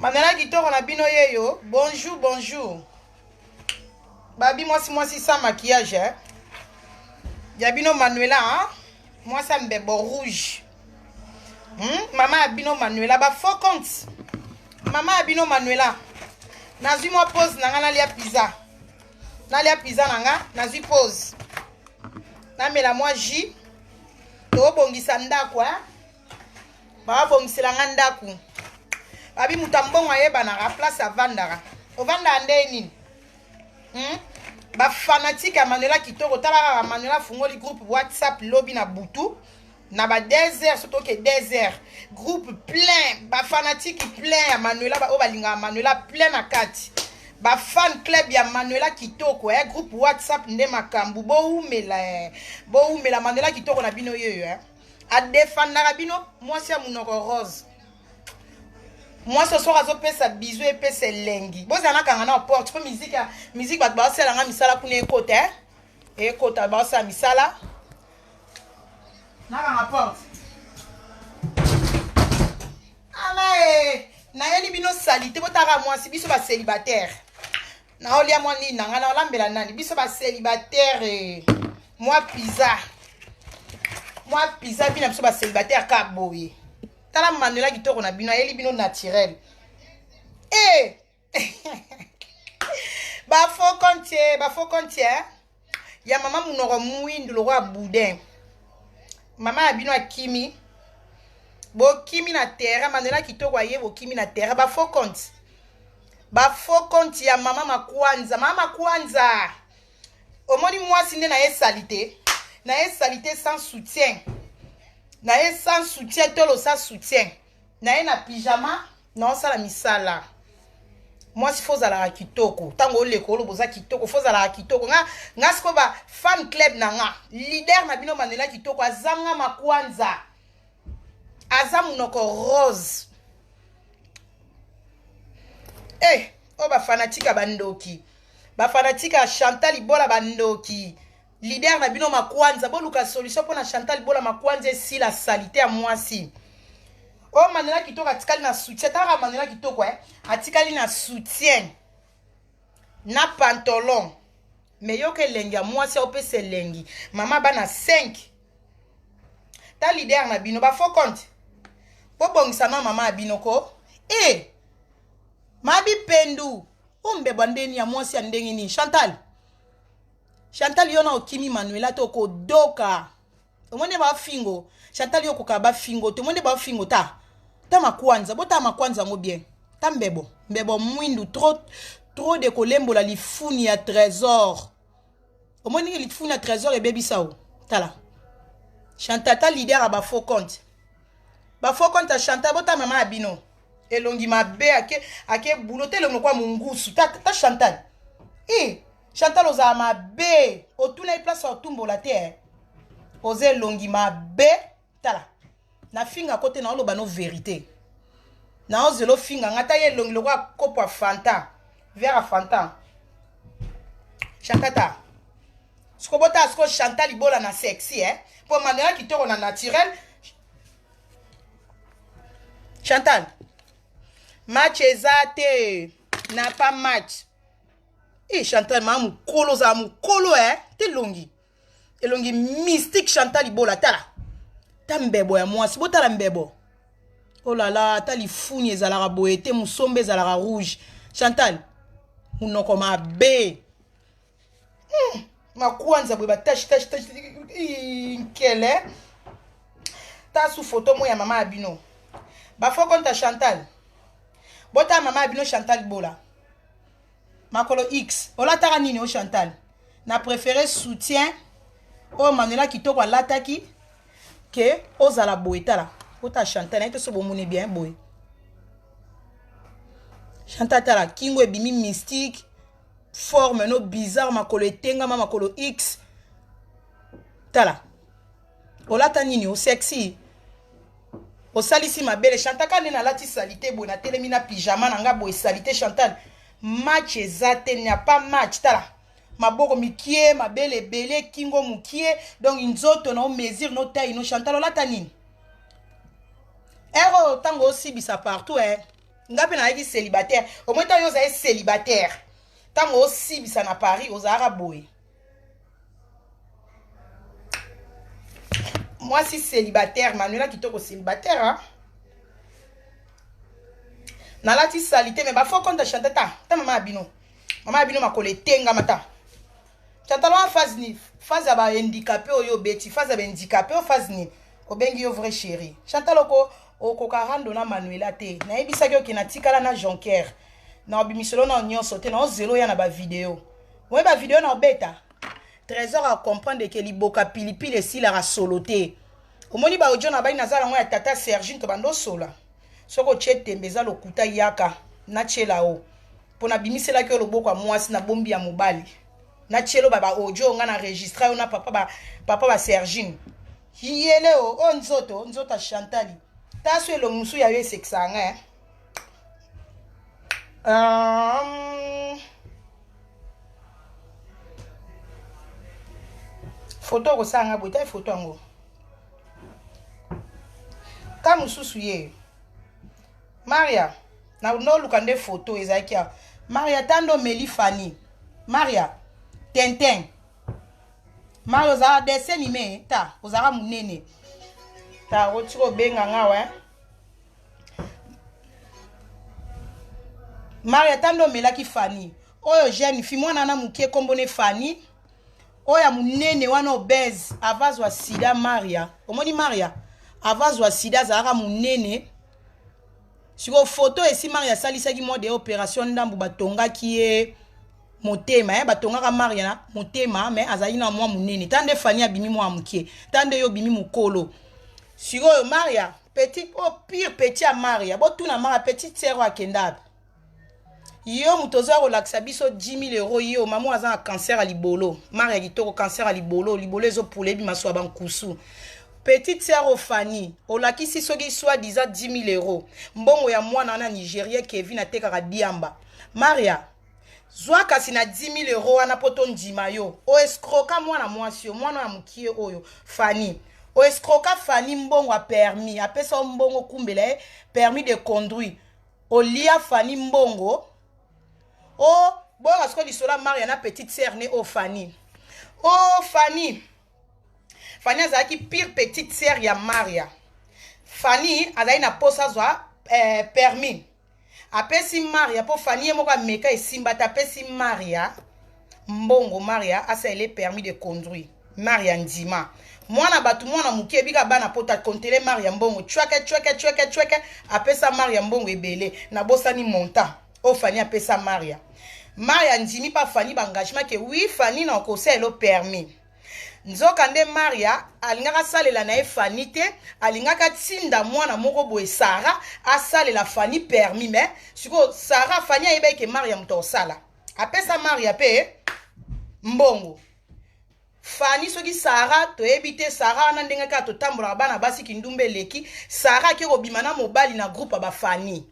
Manuela kitoko na bino yeyo. Bonjour, bonjour. Babi mwasi mwasi sans maquillage hein. Ya bino Manuela hein? Mwasi ya mbebo rouge. Mama ya bino Manuela ba faux compte. Mama ya bino Manuela. Nazwi mwa pause na nga nalia pizza. Nalia pizza na nga, nazwi pause. Namela mwa jus. Tobongisa ndako hein. Babongisela nga ndako. Babi moto ya mbongo ayebanaka place avandaka. Ovandaka nde nini? Ba fanatique ya Manuela kitoko, tala kaka Manuela afungoli groupe WhatsApp lobi na butu na ba 2 heures, soki toke 2 heures, groupe plein, ba fanatique plein ya Manuela, oyo balingaka Manuela plein na kati, ba fan club ya Manuela kitoko, groupe WhatsApp nde makambo. Boumela, boumela. Manuela kitoko na bino yeyo, adefandaka bino. Mwasi ya monoko rose, mwasi soki azopesa bizu, epesa elengi. Bozala nakanga na porte mpo musique, musique, bato baosalanga misala kuna ekota, ekota, baosala misala. Nakanga porte ama e nayeli bino sali te. Botaka mwasi, biso bacélibataire, naolia mwa nini na ngai, naolambela nani? Biso bacélibataire, mwa pizza, mwa pizza bina. Biso bacélibataire ka boye. Tala Manuela kitoko na bino, ayeli bino naturel e bafaux compte, bafaux compte ya mama monoko mwindu lokola boudin. Mama ya bino akimi, bokimi na terrain. Manuela kitoko aye, bokimi na terrain. Bafaux compte, bafaux compte ya mama Makwanza. Mama Makwanza, omoni mwasi nde na ye sali te, na ye sali te, sans soutien, na ye sans soutien, tolo sans soutien, na ye na pyjama, naosala misala. Mwasi faut ozalaka kitoko. Ntango oleka, oloba oza kitoko, faut ozalaka kitoko. Nga sikoyo ba fan club na nga, leader na bino Manuela kitoko azanga Makwanza, aza monoko rose. Eh, oyo bafanatique ya bandoki, bafanatique ya Chantal Ibola, bandoki. Leader na bino Makwanza, boluka solution mpona Chantal Ibola Makwanza, esila salite ya mwasi oyo. Manuela kitoko atikali na soutien. Taka Manuela kitoko, atikali na soutien na pantalon. Me yoka elengi ya mwasi, aopesa elengi. Mama bana 5, ta leader na bino. Bafaux compte, bobongisa na mama ya bino ko. E mabi pendu o mbebwa ndeni ya mwasi ya ndenge nini? Chantal, Chantal, yo na okimi Manuela te, okodoka. Omoni bafingo Chantal, yo okoka bafingo te. Omoni bafingo, ta ta Makwanza, botala Makwanza yango bien. Ta mbebo, mbebo mwindu, trop trop de kolembola lifuni ya Trésor. Omoni lifuni ya Trésor ebebisa o. Tala Chantal, ta leader ya bafaux compte, bafaux compte ya Chantal. Botala mama ya bino, elongi mabe, ake bulo te, elongi lokwa mongusu. Ta Chantal e Chantal, ozala mabe, otuna ye place otumbola te, eh. Oza elongi mabe. Tala, nafinga ko te, naoloba no vérité, naozela ofinga nga. Ta ye elongi lokola kopo ya Fanta, verre ya Fanta. Chantal, ta siko, botala siko Chantal Ibola na sexy, eh? Mpo Manuela kitoko na naturel. Chantal, match eza te na pa match. E Chantal, maa mokolo, ozala mokolo, eh? Te elongi, elongi mystique. Chantal Ibola, tala ta mbebo ya mwasi, botala mbebo. Oh là là, ata lifuni ezalaka boye te, mosombe ezalaka rouge. Chantal, monoko mabe, Makwanza boye, batache tache tache, nkele. Ta su foto mo ya mama ya bino. Bafaux compte ya Chantal, botala mama ya bino Chantal Ibola, makolo x. Olataka nini o Chantal? Na préféré soutien oyo Manuela kitoko alataki ke ozala boye. Tala, ota Chantal, naye te so bomoni bien boye. Chantal, tala kingo ebimi mystique, forme no bizarre, makolo etengama, makolo x. Tala, olata nini o sexy? Osalisi mabele. Chantal, ka nde nalati salite boye, natelemi na pyjama na nga boye, salite. Chantal, match eza te, n'y a pas match. Tala maboko mikie, mabele ebele, kingo mokie, donc nzoto na omesure no taille no. Chantal, olata nini ere oyo ntango osibisa partout, eh? Nga mpe nazalaki célibataire. Omoni ntango yo ozali célibataire, ntango osibisa na Paris ozalaka boye. Mwasi célibataire, Manuela kitoko célibataire, hein? Nalati salite mais ba faux compte chante ta ta mama ya bino. Mama ya bino makolo etengama ta. Chantal wana phase ni phase ya ba handicapé oyo obeti, phase ya ba handicapé oyo phase ni obengi yo vrai chéri. Chantal oko okoka rando na Manuela te. Nayebisaki oke natikala na Jonker. Na obimiselo na nyonso te na ozelo ya na ba video. Oye ba video na obeta. Trésor a comprendre que liboka pilipili esilaka solo te. Omoni ba audio na bani naza nango ya tata Sergine to bando sola. Soki otie tembe eza lokuta yaka natiela o. Mpo nabimiselaki yo loboko ya mwasi na bombi ya mobali. Natielo ba ba audio nga na registra yo na papa ba papa ba Sergine. Yele o o nzoto nzoto ya Chantali. Taso elongi mosusu ya yo esekisaka nga eh. Foto okosala nga boye ta foto yango ka mosusu ye Maria na noluka nde foto ezalaki awa Maria tando omeli Fanny Maria Tintin Maria ozalaka dessin anime ta ozalaka monene ta oti kobenga nga wa Maria tando omelaki Fanny oyo jeune fille mwana wana mokie kombo ne Fanny oyo ya monene wana obèse ava azwa sida Maria omoni Maria ava azwa sida azalaka monene sikoyo foto esi Maria asalisaki mwa de opération ndambu batongaki ye motema eh, batongaka Maria na motema mais azalaki na mwa monene ta nde Fanny abimi mwa mokie ta nde yo obimi mokolo sikoyo Maria petit oh, pire petit ya Maria botuna Maria petite sœur oyo akenda api yo moto oza kolakisa biso 10 000 euro yo mama aza na cancer ya libolo Maria kitoko cancer ya libolo libolo ezopula ebima swa bankusu petite sœur ofani olakisi soki soit disant 10 000 euro mbongo ya mwana wana nigérien Kevin atekaka diamba Maria zwa kasi na 10 000 euro wana mpo tondima yo oescroka mwana mwasi yo mwana ya mokie oyo Fanny oescroka Fanny mbongo ya permis apesa yo mbongo okumbela ye permis de conduire olia Fanny mbongo o bonga sikoyo lisolo ya Maria na petite sœur ne o Fanny o Fanny Fanny azalaki pire petite sœur ya Maria Fanny azali na posa azwa permis apesi Maria mpo Fanny ye moko ameka esimba te apesi Maria mbongo Maria asalele permis de conduire Maria ndima mwana bato mwana moke ebika bana pota kontele Maria mbongo chweke chweke chweke chweke apesa Maria mbongo ebele nabosani montant oyo Fanny apesa Maria Maria ndimi pa Fanny ba engagement ke oui Fanny na okosalela permis nzoka nde Maria alingaka asalela na ye Fanny te alingaka atinda mwana moko boye Sara asalela Fanny permis mais sikoyo Sara Fanny ayebaki ke Maria moto akosala apesa Maria mpe mbongo Fanny soki Sara toyebi te Sara wana ndenge kaka totambolaka bana basi kindumba eleki Sara ake kobima na mobali na groupe ya bafani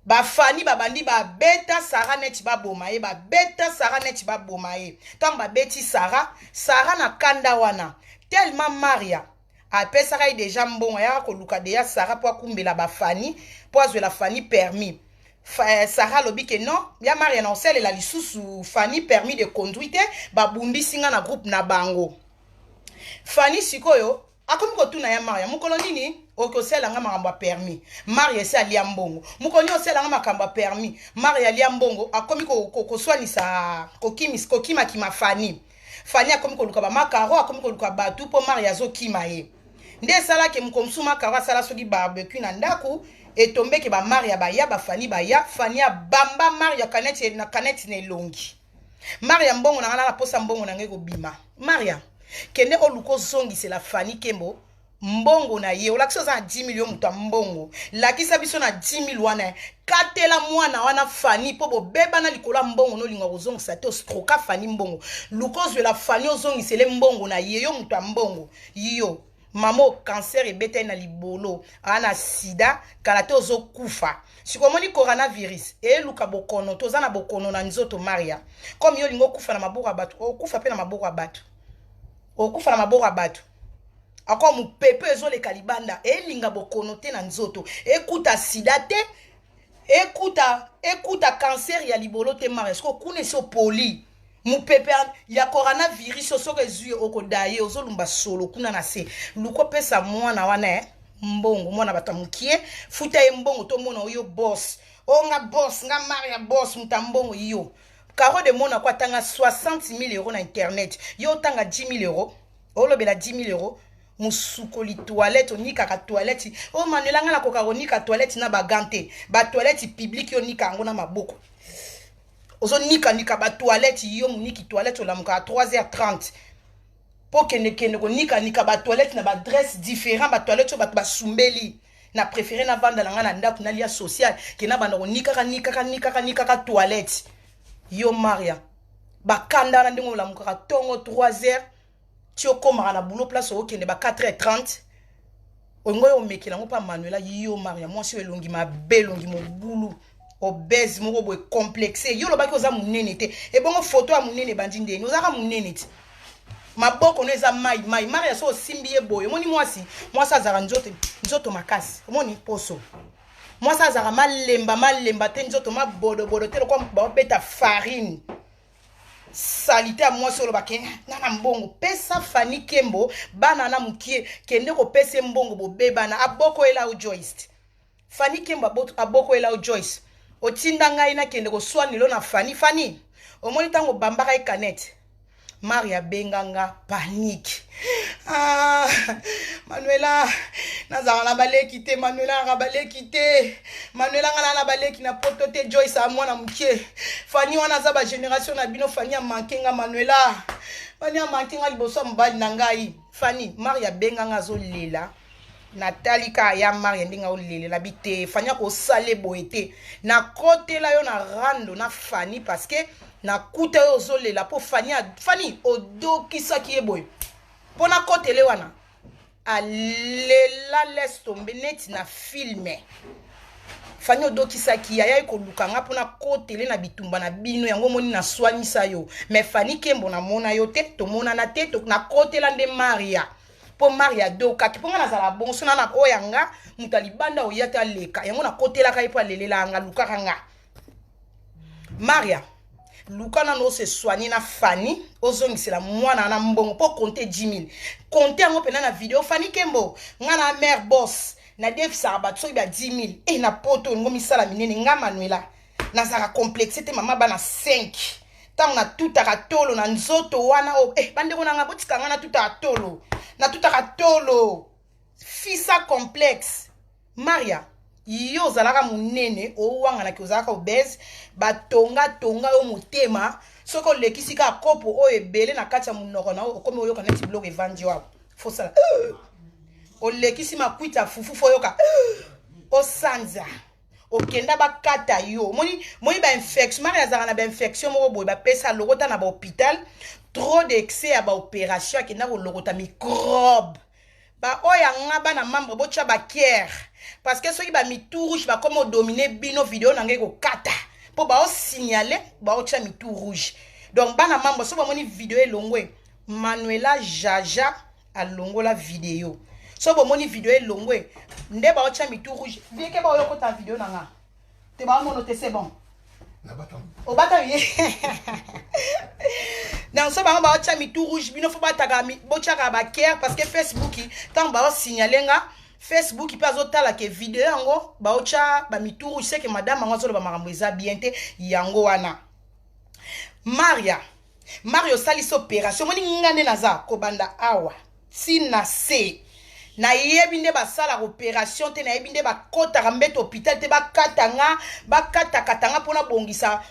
bafani babandi babeta Sara neti baboma ye babeta Sara neti baboma ye ntango babeti Sara Sara na kanda wana tellement Maria apesaka ye deja mbongo ayaka koluka deya Sara mpo akumbela bafani mpo azwela Fanny permis Sara alobi ke non ya Maria na osalela lisusu Fanny permis de conduite babundisi nga na groupe na bango Fanny sikoyo akomi kotuna ya Maria mokolo nini okoki osalela nga makambo ya permis Maria esi alia mbongo mokolo nini osalela nga makambo ya permis Maria alia mbongo akomi koswanisa kokimakima Fanny Fanny akomi koluka bamakaro akomi koluka bato mpo Maria azokima ye nde esalaki mokolo mosusu makaro asala soki barbecue na ndako etombeke bamaria baya bafani baya Fanny abamba Maria kaneti na kaneti na elongi Maria mbongo na nga na posa mbongo na ngai kobima Maria kende oluka ozongisela Fanny Kembo mbongo na ye olakisi oza na 10 000 yo moto ya mbongo lakisa biso na 10 000 wana katela mwana wana Fanny mpo bobebana likolo ya mbongo nolinga kozongisa te ostroka Fanny mbongo luka ozwela Fanny ozongisele mbongo na ye yo moto ya mbongo yo mama o cancer ebetali na libolo aa na sida kala te ozokufa sikoyo omoni coronavirus eluka bokono toza na bokono na nzoto Maria comme yo olingi okufa na maboko ya bato okufa mpe na maboko ya bato okufa na maboko ya bato ako mopepe ezoleka libanda elinga bokono te na nzoto ekuta sida te. Ekuta ekuta cancer ya libolo te Maria. Siko kuna esi opoli. Mupepe ya coronavirus soki ezwi yo okodaye ozolumba solo kuna na se. Luka opesa mwana wana eh, mbongo mwana bato ya mokie futa ye mbongo tomona oyo boss. O nga boss nga Maria boss moto ya mbongo yo. Caro de Monaco atanga 60 000 euros na internet. Yo otanga 10 000 euros. Olobela 10 000 euros. Mosukoli toilette onikaka toilette. O oh, Manuela nga nakoka konika toilette na ba gants te. Ba toilette publique yo nika yango na maboko. Ozonika-nika ba toilette yo moniki toilette olamukaka 3h30 mpo kende-kende konika-nika ba toilette na ba adresse différent ba toilette oyo bato basumbeli. Na préféré navanda na ngai na ndako nalia social ke nabanda konikaka nikaka nikaka nikaka toilette. Yo Maria bakanda wana ndenge olamukaka ntongo 3h ti okomaka na boulot place okende ba 4h30 olingo oyo omekela yango mpa Manuela. Yo Maria mwasi oyo elongi mabe elongi mobulu obèse moko boye complexe. Yo olobaki oza monene te, ebongo foto ya monene ebandi ndeni? Ozalaka monene te, maboko no eza mai mai. Maria so osimbi ye boye omoni mwasi mwasi azalaka nzoto nzoto makasi, omoni poso mwasi azalaka malemba malemba te, nzoto mabodobodo te lokola baobeta farine. Salite ya mwasi olobaki nga na mbongo pesa Fani Kembo bana na mokie kende kopesa ye mbongo bobebana abokoyela yo Joyce. Fani Kembo abokoyela yo Joyce, otinda ngai nakende koswanelo na Fani. Fani omoni ntango obambaka ye canette Maria abenga nga panique. Ah, Manuela nazalaka na baleki te, Manuela naka baleki te, Manuela nga na na baleki na poto te. Joyce a mwana mokie, Fani wana aza ba génération na bino. Fani amanke nga, Manuela, Fani amanke nga liboso ya mobali na ngai. Fani Maria abenga nga azolela, natali kaka ya Maria ndenge aolelela bi te. Fani akosala boye te, nakotela yo na rando na Fani parce que nakuta yo ozolela mpo Fani, Fani odokisaki ye boye mpo nakotele wana alela laisse tomber neti na film. Fani odokisaki ye, ayaki koluka nga mpona kotele na bitumba na bino yango omoni naswanisa yo. Mais Fani Kembo namona yo te, tomonana te, nakotela nde Maria mpo Maria adokaki mpo nga nazala bongo so na oyo ya nga moto alibanda oya te aleka yango nakotelaka ye mpo alelela nga lukaka nga. Maria luka nano ose soigne na Fani, ozongisela mwana na mbongo mpo compte 10 000 compte yango mpena na video. Fani Kembo nga na mare boss nadefisaka bato soki ba 10 000 e na poto olingo misala minene. Nga Manuela nazalaka complexe te, mama bana 5 ntango natutaka tolo na nzoto wana oyo eh, bandeko na nga botika nga natutaka tolo, natutaka tolo fisa complexe. Maria yo ozalaka monene owanganaki ozalaka obèse, batongatonga yo motema soki olekisi kaka kopo oyo ebele na kati ya monoko na yo okomi oyoka neti biloko evandi wapo fosala olekisi makwiti ya fufu fo oyoka osanza okenda bakata yo omoni moni bainfection. Mari azalaka na bainfection moko boye bapesa lokota na bahôpital, trop d'excès ya baopération, akenda kolokota microbe. Baoyo ya nga bana membre botya bakiere parce que soki bamitu rouge bakomi odomine bino, video na ngai ekokata mpo baosignale baotya mitu rouge. Donc bana membre so bamoni video elongwe, Manuela Jaja alongola video. So bomoni video elongwe nde baotya mitu rouge vieke baoyo okota video na nga te baomono te, c'est bon obata ye. Donc so bango baotya mitu rouge bino fo bataka botyaka bakere parce que Facebook ntango baosignale nga, Facebook mpe azotala ke video yango baotya bamitu rouge seke madame yango azoloba makambo eza bien te. Yango wana Maria, Maria osalisi opération omoni nga nde naza kobanda awa ntina se nayebi nde basalaka opération te, nayebi nde bakɔtaka mbeto hôpital te, bakata nga bakatakata nga mpona bongisa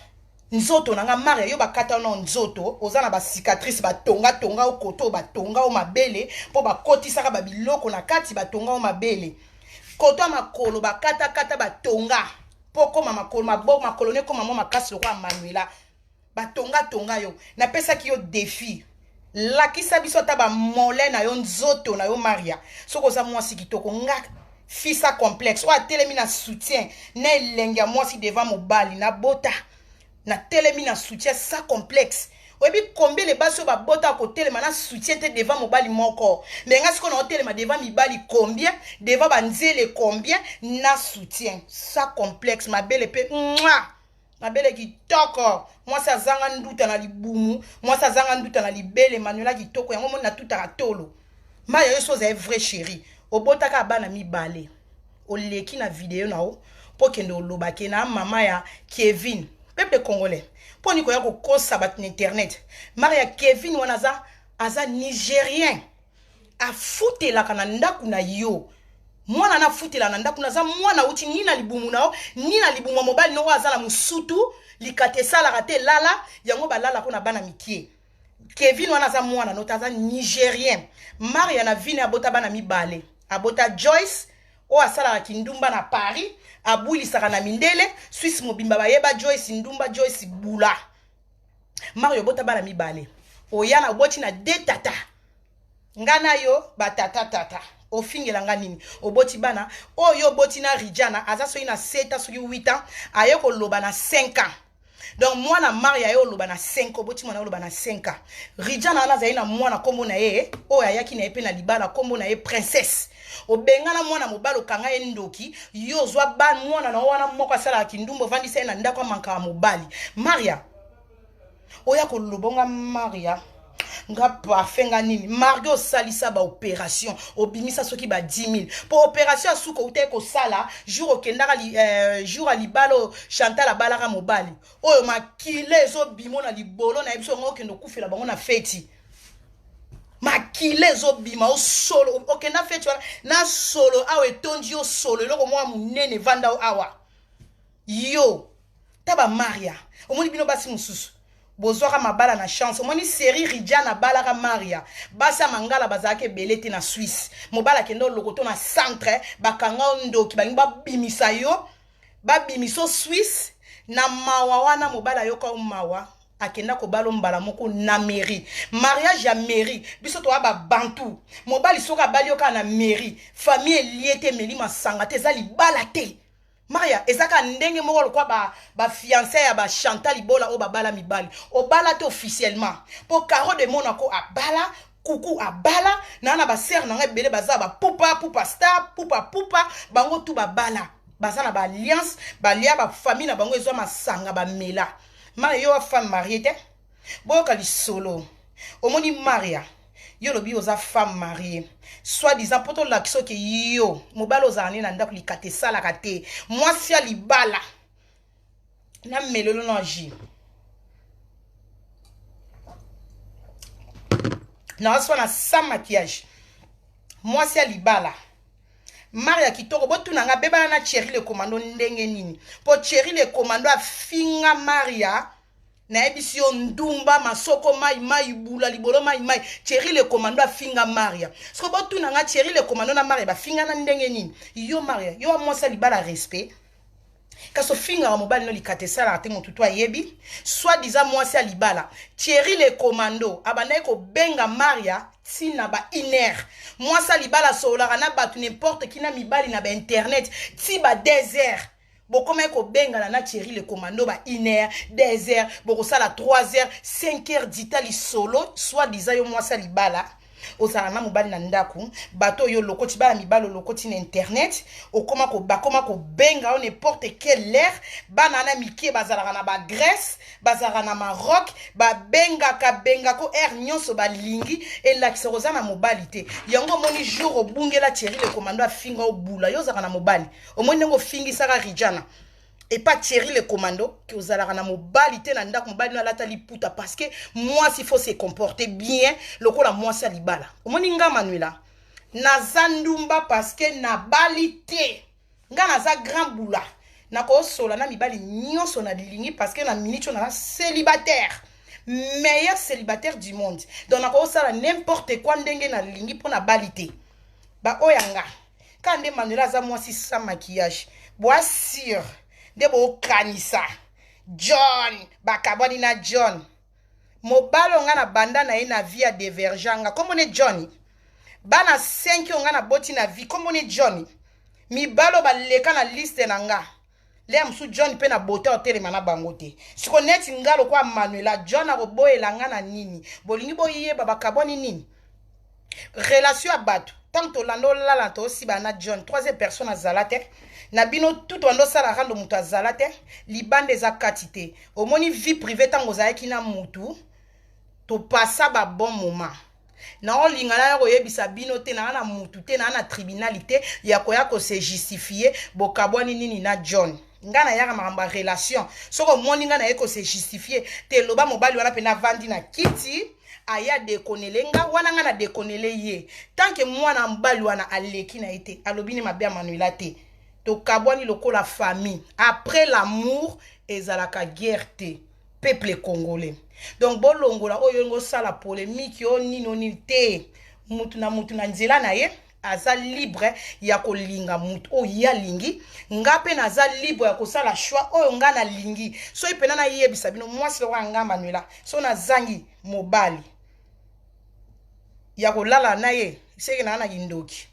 nzoto na nga. Maria yo bakata no nzoto, oza na bacicatrice, batongatonga o koto, batonga o mabele mpo bakotisaka babiloko na kati, batonga o mabele koto ya makolo, bakatakata batonga mpo koma makolo maboko makolo ne ekoma mwa makasi lokola Manuela. Batongatonga yo, napesaki yo défi, lakisa biso ata bamole na yo, nzoto na yo. Maria soki oza mwasi kitoko, nga fisa complexe oyo atelemi na soutien na elenge ya mwasi devant mobali nabota, natelemi na soutien sans complexe. Oyebi combien le basi oyo babota kotelema na soutien te devant mobali moko. Mais nga sikoyo naotelema devant mibali combien, devant banzele combien na soutien. Sa complexe mabele pe mwa mabele kitoko. Mwasi azanga nduta na libumu, mwasi azanga nduta na libele, Manuela kitoko yango moni natutaka tolo. Maya yo so ozali vrai chérie, obotaka bana mibale. Oleki na video na yo mpo kende oloba ke na mama ya Kevin. Peuple congolais, mpo ni koya kokosa bato na internet. Maria Kevin wana aza aza nigérien. Afutelaka na ndako na yo. Mwana na afutela na ndako naza mwana uti ni na libumu na yo ni na libumu ya mobali noko aza na musutu likata esalaka te lala yango balalako na bana mikie. Kevin wana aza mwana nota aza nigérien. Maria na vine abota bana mibale. Abota Joyce oyo asalaka kindumba na Paris, abulisaka na mindele, Suisse mobimba bayeba Joyce ndumba Joyce bula. Mario obota bana mibale. Oya na oboti na deux tata. Nga na yo ba tata tata. Ofingela nga nini? Oboti bana oyo oboti na Rijana aza soki na 7 ans soki 8 ans, aye koloba na 5 ans. Donc mwana Maria aye oloba na 5 oboti mwana oloba na 5 ans. Rijana wana azali na mwana kombo na ye oyo ayaki na ye pe na libala kombo na ye princesse. Obengana mwana mobali okanga ye ndoki, yo ozwa ba mwana na wana moko asalaka kindumba ovandisa ye na ndako amankaka mobali. Maria oya koloba nga Maria nga parfait nga nini marge osalisa ba opération obimisa soki ba 10 000 po opération ya suka outaki kosala jour okendaka jour ya libala oyo Chantal abalaka mobali oyo makila ezobima na libolo na ye biso yango okende okufela bango na feti makila ezobima osolo okenda feti wana na solo awa etondi yo solo eloko mwa monene evanda awa yo taba Maria omoni bino basi mosusu bozwaka mabala na chance omoni série Rijana abalaka Maria basi ya mangala bazalaka ebele te na Suisse mobala akende olokoto na centre bakanga yo ndoki balingi babimisa yo babimisa Suisse na mawa wana mobala ayoka yo mawa akenda kobala mbala moko na mairie mariage ya mairie biso toya ba bantu mobali soki abali yo kaka na mairie famille elie te emeli masanga te eza libala te. Maria ezaka ndenge moko lokwa ba ba fiancé ya ba Chantal Ibola oyo babala mibali obala te officiellement po Caro de Monaco abala kuku abala na na ba sœur na nga ebele baza ba pupa pupa star pupa pupa bango tout babala baza na ba alliance balia ba famille na bango ezwa masanga bamela. Maria yo wa femme mariée te boyoka lisolo omoni Maria yo lobi oza femme mariée soit disant poto lakisa ke yo mobali ozala ne na ndako likata esalaka te mwasi ya libala na melelo na ji na waswa na sans maquillage mwasi ya libala Maria kitoko botuna nga bebana na Thierry le commando ndenge nini po Thierry le commando afinga Maria nayebisi yo ndumba masoko mai mai bula libolo mai mai Thierry le commando afinga Maria siko botuna nga Thierry le commando na Maria bafingana ndenge nini yo Maria yo mwasi ya libala respect kasi ofingaka mobali no likata esalaka te motu to ayebi soit disant mwasi ya libala Thierry le commando abandaki kobenga Maria ntina ba iner mwasi ya libala asololaka na bato n'importe qui na mibali na ba internet ti ba 2 heures bokomaki kobengana na Thierry le commando ba 1 heure 2 heures bokosala 3 heures 5 heures dita lisolo soit disant yo mwasi ya libala ozala na mobali na ndako bato oyo olokoti bana mibali olokoti na internet okoma bakoma kobenga yo n'importe quelle heure bana wana mike bazalaka na bagrèce bazalaka na maroc babengaka bengako heure nyonso balingi elakisa koza na mobali te yango omoni jour obungela Thierry le commando afinga obula yo ozalaka na mobali omoni ndenge ofingisaka Rijana epa Thierry le commando ke ozalaka na mobali te na ndako mobali no alata liputa parce que mwasi faut se comporter bien lokola mwasi ya libala omoni nga Manuela naza ndumba parce que nabali te nga naza grand bula nakosola na mibali nyonso nalingi parce que na minute oyo naza célibataire meilleur célibataire du monde donc nakosala n'importe quoi ndenge nalingi mpo nabali te baoyo ya nga ka nde Manuela aza mwasi sans maquillage boa sûr nde bokanisa John bakabwani na John mobali oyo nga na banda na ye na vie ya divergent nga kombo ne John bana 5 oyo nga na boti na vie kombo ne John mibali oyo baleka na liste na nga. Lea mosusu John mpe na beauté otelema na bango te. Siko neti nga lokola Manuela, John akoboyela nga na nini? Bolingi boyeba bakabwani nini? Relation ya bato ntango tolanda olala tosiba na John, troisième personne azala te na bino tout bando osala rando moto azala te, libanda eza kati te. Omoni vie privée ntango ozalaki na mutu, topasa ba bon moment. Naolinga naya koyebisa bino te, naa na mutu te, naa na tribunal te ya koya kose justifier bokabwani nini na John. Nga nayaka makambo ya relation, soki omoni nga naye kose justifier te, loba mobali wana mpe navandi na kiti aya dekonele nga wana, nga na dekonele ye. Tant que mwana mobali wana aleki na ye te, alobi ne mabe ya Manuela te, tokabwani lokola famille. Après l'amour ezalaka guerre te, peuple congolais. Donc bolongola oyo olingi osala polémique oyo nini oyo nini te. Mutu na mutu na nzela na ye aza libre ya kolinga mutu oyo ye alingi. Nga mpe naza libre ya kosala choix oyo nga nalingi. Soki mpena nayebisa bino, mwasi lokola nga Manuela, so nazangi mobali ya kolala na ye, seke naa na kindoki.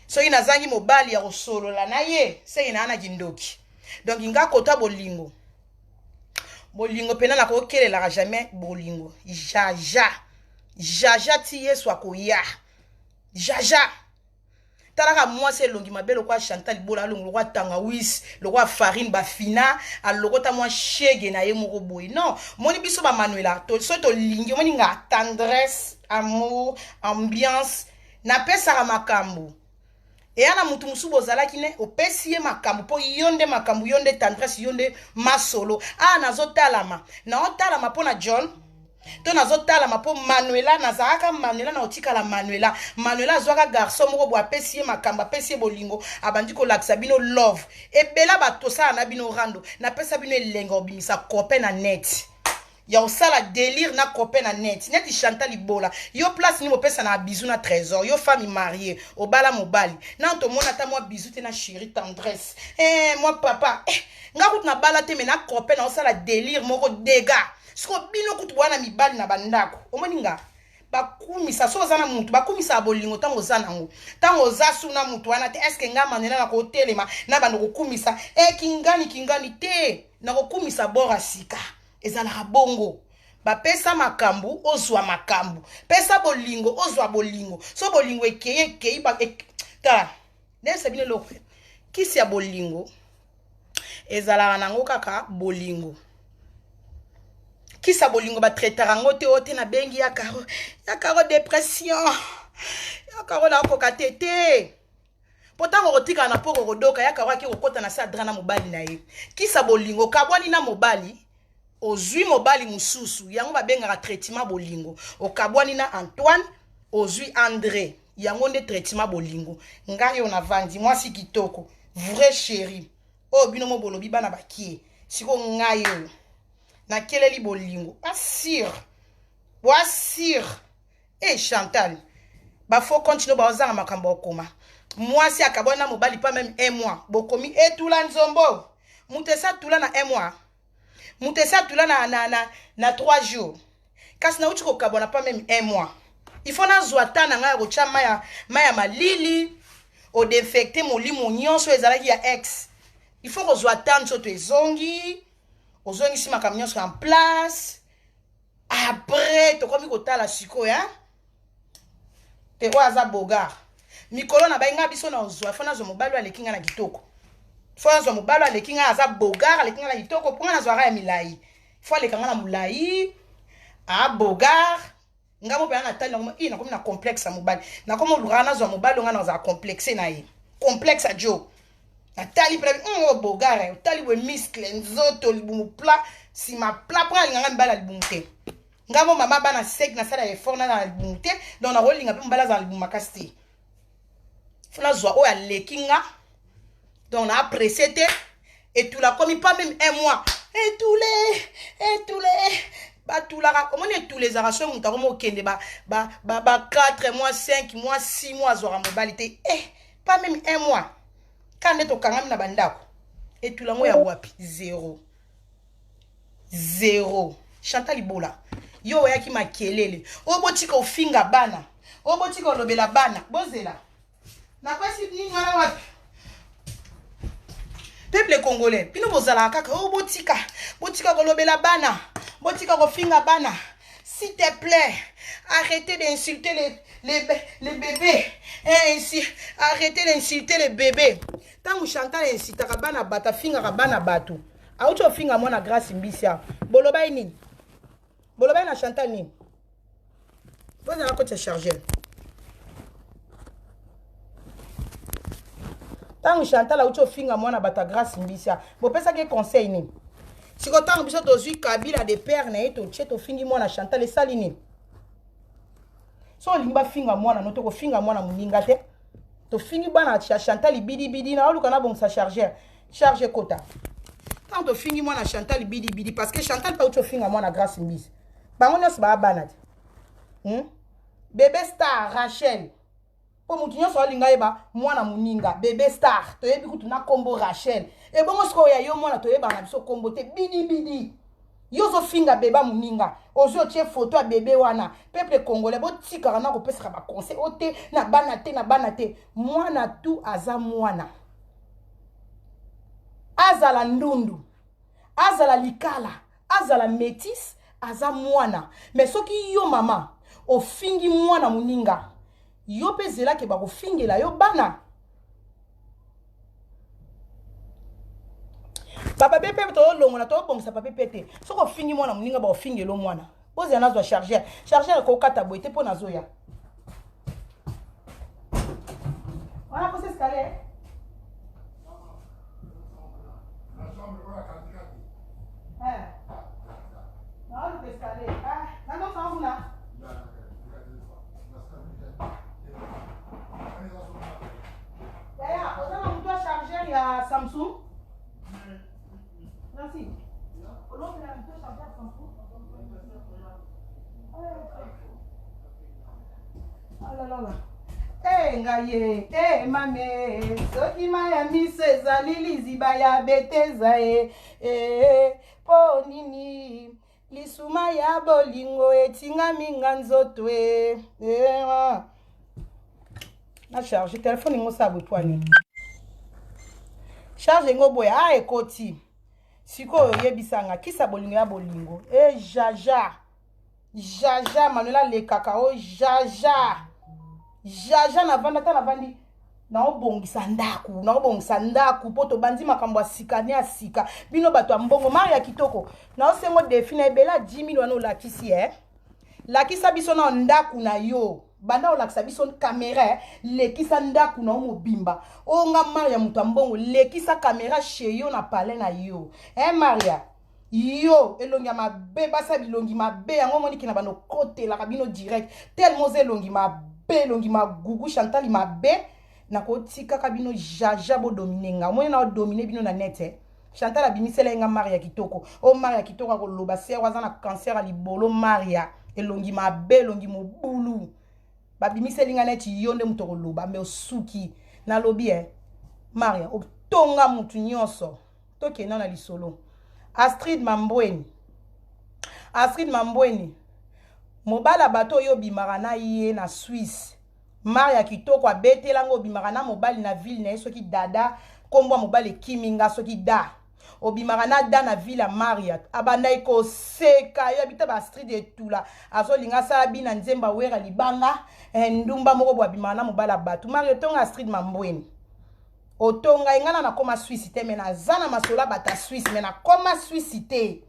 Soki nazangi mobali ya kosolola na ye, seke naa na kindoki. Donc nga kota bolingo, bolingo mpena nakokelelaka jamais bolingo. Jaja jaja ti Yesu akoya, jaja. Talaka mwasi elongi mabe lokola Chantal Bola, alongo lokola tangawisi, lokola farine bafina, alokota mwa shege na ye moko boye. Non, moni biso bamanuela so tolingi, omoni nga tendresse, amour, ambiance, napesaka makambo eya na mutu mosusu bozalaki ne opesi ye makambo mpo yo nde makambo, yo nde tendresse, yo nde masolo. A nazotalama, naotalama mpo na John to nazotalama mpo Manuela. Nazalaka Manuela, na otikala Manuela. Manuela azwaka garçon moko boye, apesi ye makambo, apesi ye bolingo, abandi kolakisa bino love. Ebela bato tosala na bino rando, napesa bino elenga obimisa copain na net ya kosala délire na copain na net neti Chantal Ibola. Yo place nini bopesa na bizu na Trésor? Yo femme mariée, obala mobali, nano tomona ata mwa bizu te na chéri, tendresse, eh, mwa papa, eh, nga kutu nabala te, me na copain na osala délire moko dégâts. Siko bino kutu bwana mibali na bandako, omoni nga bakumisa. So oza na mutu, bakumisaka bolingo ntango oza nango, ntango oza su na mutu wana te. Est-ce nga Manuela nakotelema na bando kokumisa e kingani kingani te? Nakokumisa bor ya sika ezalaka bongo. Bapesa makambo, ozwa makambo, pesa bolingo, ozwa bolingo. So bolingo ekei, ekei. Tala, ndeyesa bino eloko, kisi ya bolingo ezalaka nango kaka bolingo. Kisa bolingo batraitaka yango te. Oyo te nabengi ya Karo, ya Karo dépression, ya Karo nakoka te te, mpo ntango kotikala na poko kodoka ya Karo ake kokɔta na se adra na mobali na ye. Kisa bolingo, okabwani na mobali, ozwi mobali mosusu, yango babengaka traitement bolingo. Okabwani na Antoine, ozwi André, yango nde traitement bolingo. Ngai oyo navandi, mwasi kitoko, vrai chéri oyo bino mo bolobi bana bakie. Sikoyo ngai oyo nakeleli bolingo asire boasire. E Chantal, bafaux continue, baozanga makambo ya okoma. Mwasi akabwani na mobali pas même un mois, bokomi etula nzombo. Moto esi atula na un mois, moto esi atula na 3 jours. Kasi nauti kokabwana pas même un mois, il faut nazwa ta na ngai ya kotya mai ya malili, odésinfecter molimo nyonso ezalaki ya ex. Il faut kozwa ta, nzoto ezongi, ozongisi makambo nyonso en place. Après tokomi kotala sikoyo te oyo aza bogar mikolo na bai. Ngai biso na ozwa, fo nazwa mobali oyo aleki ngai na kitoko, fo nazwa mobali oyo aleki ngai, aza bogar, aleki ngai na kitoko, mpo ngai nazwaka ya milai, fo aleka ngai na molai, abogar. Ngai mo mpena natali nango, i nakomi na complexe ya mobali, nakomi olukaka nazwa mobali oyo ngai nazala complexe na ye, complexe ya jo. Natali mpena oyo bogar, otali boye muscle, nzoto, libumu plat, nsima plat, mpo alinganga mibali ya libumu te. Ngai mo mama bana sek, nasala effort naza na libumu te, donc nakolinga mpe mobali azala libumu makasi te. Fo nazwa oyo aleki nga. Donc na apprécie te. Etula komi pas même un mois, etule etule batulaka. Omoni etula ezalaka soki moto akomi okende ba 4 mois, 5 mois, 6 mois, azwaka mobali te. Eh, pas même un mois, ka nde tokangami na bandako. Etula yango ya wapi? Zéro zéro. Chantal Ibola, yo oyaki makelele oyo, botika ofinga bana oyo, botika olobela bana. Bozela, napesi nini wana wapi? Peuple. Peuple congolais, bino bozalaka kaka oh botika, botika kolobela bana, botika kofinga bana. S'il te plaît, arrêtez d'insulter les bébés. Eh, ainsi, arrêtez d'insulter les bébés. Tango Chantal incitaka bana bato, afingaka bana bato. Auti ofinga mwana Grâce Mbisia. Boloba ye nini? Boloba ye na Chantal nini? Bozala kotya chargeur. Ntango Chantal auti ofinga mwana bato ya Grâce Mbisia, bopesaki ye conseil nini? Siko ntango biso tozwi Kabila de père na ye totie tofingi mwana Chantal esali nini? So olingi bafinga mwana no tokofinga mwana moninga te. Tofingi bana ya Chantal bidibidi na oluka nabongisa chargeur. Charge ekota. Ntango tofingi mwana Chantal bidibidi parce que Chantal mpe auti ofinga mwana Grâce Mbisi. Bango nyonso baa bana te. Bébé star Rachel. Po mutu nyonso alinga yeba mwana moninga bébé star toyebi kutu na kombo Rachel. Ebongo sikoyo ya yo mwana toyebaka na biso kombo te bidi bidi. Yo ozofinga beba moninga, ozwi otie photo ya bebe wana. Peuple congolais botikaka na kopesaka ba conseil o te na bana te na bana te. Mwana tu aza mwana. Azala ndundu, azala likala, azala métis, aza mwana. Mais soki yo mama ofingi mwana moninga, yo pe zelake bakofingela yo bana. Papa pepe tolongola tobongisa papa pepe te. Soki ofingi mwana moninga bakofingela mwana. Ozela nazwa chargeur. Chargeur ekokata boye te mpo nazoya. Wana posa escalier. Eh. Naoluka escalier. Ah, nandosanga kuna. Yaya, oza na moto ya chargeur ya Samsung? Merci. Olopela moto ya chargeur ya Samsung? Alalala. Eh ngai ye, eh mame, soki mai ya miso ezali liziba ya beteza e, eh, po nini lisuma ya bolingo etingami nga nzoto e, eh, ah. Na charge telefone ngo sa boye nini? Charge ngo boye, ah ekoti. Sikoyo yebisanga kisa bolingo ya bolingo. Eh jaja. Jaja Manuela lekaka o jaja. Jaja na vanda ta na vandi naobongisa ndako, naobongisa ndako po tobandi makambo ya sika ne ya sika. Bino bato ya mbongo mari ya kitoko. Naosengo defi na ebela 10 000 wana olakisi eh. Lakisa biso na ndako na yo. Banda olakisa biso kamera eh. Lekisa ndako na yo mobimba. O nga Maria moto ya mbongo, lekisa kamera chez yo na palais na yo. Eh Maria, yo elongi ya mabe, basa bilongi mabe yango omoni kina bano kotelaka bino direct. Tellement oza elongi mabe, elongi magugu Chantal mabe, nakotikaka bino jaja bo dominer nga. Omoni na dominer bino na net eh. Chantal abimisela ye nga Maria kitoko. O Maria kitoko akoloba sero aza na cancer ya libolo Maria elongi mabe, elongi mobulu. Babimiseli nga neti yo nde moto koloba mais osuki. Nalobi eh Maria otonga mutu nyonso. Tokenda na lisolo. Astrid Mambweni. Astrid Mambweni. Mobala bato oyo obimaka na ye na Suisse. Maria kitoko abetela ngo obimaka na mobali na ville na ye soki dada kombo ya mobali ekimi nga soki da obimaka na da na ville ya Maria abandaki koseka yo abita ba Astrid etula azolinga asala bina nzemba wera libanga eh, ndumba moko bo abimaka na mobali ya bato Maria otonga Astrid Mambweni otonga ye nga na nakoma Suisse te me naza na masolo ya bato ya Suisse me nakoma Suisse te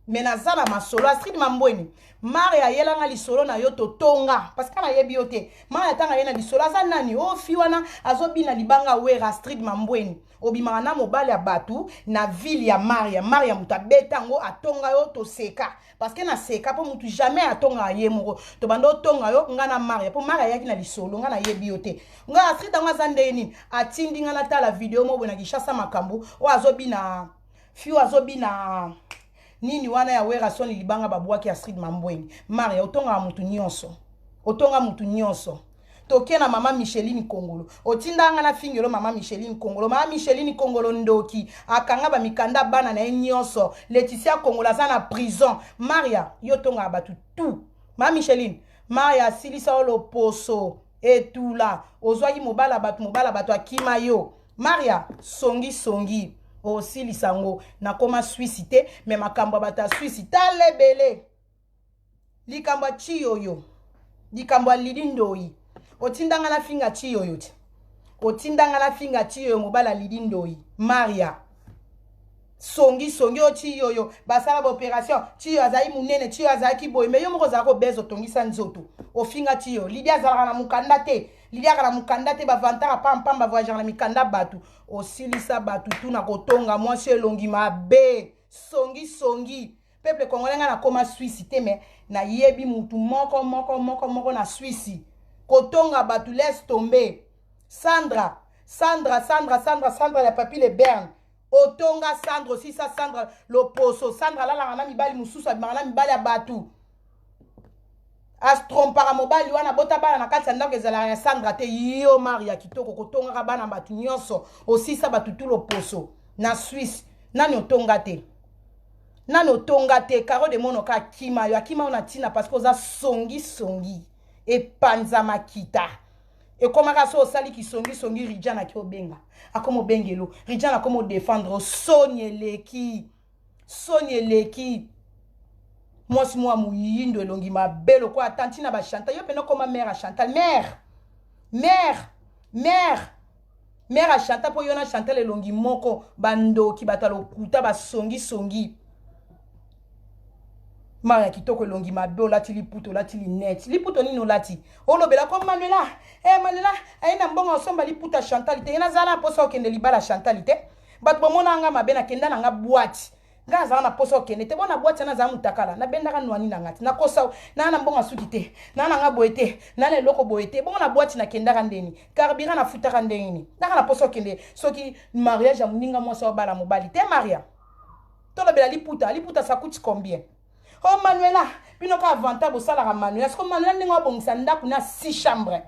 me naza na masolo Astrid Mambweni Maria ayelanga lisolo na yo totonga parce que nayebi yo te Maria tanga ye na lisolo aza nani o fi wana azobina libanga wera Astrid Mambweni obimaka na mobali ya bato na ville ya Maria Maria moto abeta yango atonga yo toseka parce que naseka po mutu jamais atongaka ye moko tobanda otonga yo nga na Maria po Maria ayaki na lisolo nga nayebi yo te nga Astrid yango aza ndenge nini atindi nga natala video moko boye na Kinshasa makambo oyo azobina fi oyo azobina nini wana ya wera soni libanga babwaki Astrid Mambweni Maria otongaka mutu nyonso otonga mutu nyonso toke na mama Micheline Kongolo otinda nga na fingelo mama Micheline Kongolo mama Micheline Kongolo ndoki akanga ba mikanda bana na ye nyonso Laetitia Kongolo aza na prison Maria yo tongaka bato tout mama Micheline Maria asilisa yo loposo etula ozwaki mobala bato mobala bato akima yo Maria songi songi. Osilisa yango. Nakoma Suisse te, mais makambo ya bato ya Suisse tala ebele. Likambo ya Tshiyoyo, likambo ya Lidi Ndoyi. Otinda nga nafinga Tshiyoyo te. Otinda nga nafinga Tshiyoyo mobali ya Lidi Ndoyi. Maria. Songi songi oyo Tshiyoyo basala ba operation. Tshiyoyo azali munene, Tshiyoyo azalaki boye, mais yo moko ozalaka obese otongisa nzoto. Ofinga Tshiyoyo. Lidi azalaka na mukanda te. Lidi azalaka na mukanda te, ba vantaka pam pam ba voyagaka na mikanda batu. Osilisa batu tu na kotonga mwasi elongi mabe. Songi songi. Peuple congolais nga nakoma Suisse te mais nayebi mutu moko moko moko moko na Suisse. Kotonga batu laisse tomber. Sandra, Sandra, Sandra, Sandra, Sandra ya Papi le Berne. Otonga Sandra osisa Sandra loposo. Sandra alalaka na mibali mosusu abimaka na mibali ya batu. Astrompaka mobali wana bota bana na kati ya ndako ezalaka ya Sandra te. Yo Maria kitoko kotongaka bana batu nyonso osisa batu tu loposo na Suisse. Nani otonga te? Nani otonga te? Caro de Monoka akima yo, akima yo na tina parce que oza songi songi epanza makita. Ekomaka so osali kisongi songi Ridjan aki obenga. Akoma obengelo. Ridjan akoma odefendre soni eleki. Soni eleki. Mwasi mwa muyindo elongi mabe lokola tanti na ba Chantal. Yo pena okoma mère ya Chantal. Mère. Mère. Mère. Mère ya Chantal po yo na Chantal elongi moko bandoki bato ya lokuta basongi songi. Mara ya kitoko elongi mabe olati liputa olati linete liputa nini olati olobela ko Manuela eh Manuela aye na mbongo osomba liputa Chantal te ye nazala na posa okende libala Chantal te bato bomona nga mabe nakenda na nga boîte nga azala na posa okende te bona boîte wana azala mutakala nabendaka nwani na nga te nakosa na na mbongo suki te na na nga boye te na na eloko boye te bongo na boîte nakendaka ndeni carburant nafutaka ndenge nini naka na posa okende soki mariage ya moninga mwasi obala mobali te Maria tolobela liputa liputa ça coûte combien oh Manuela bino ka avantage bosalaka Manuela siko Manuela ndenge obongisa ndako na 6 chambre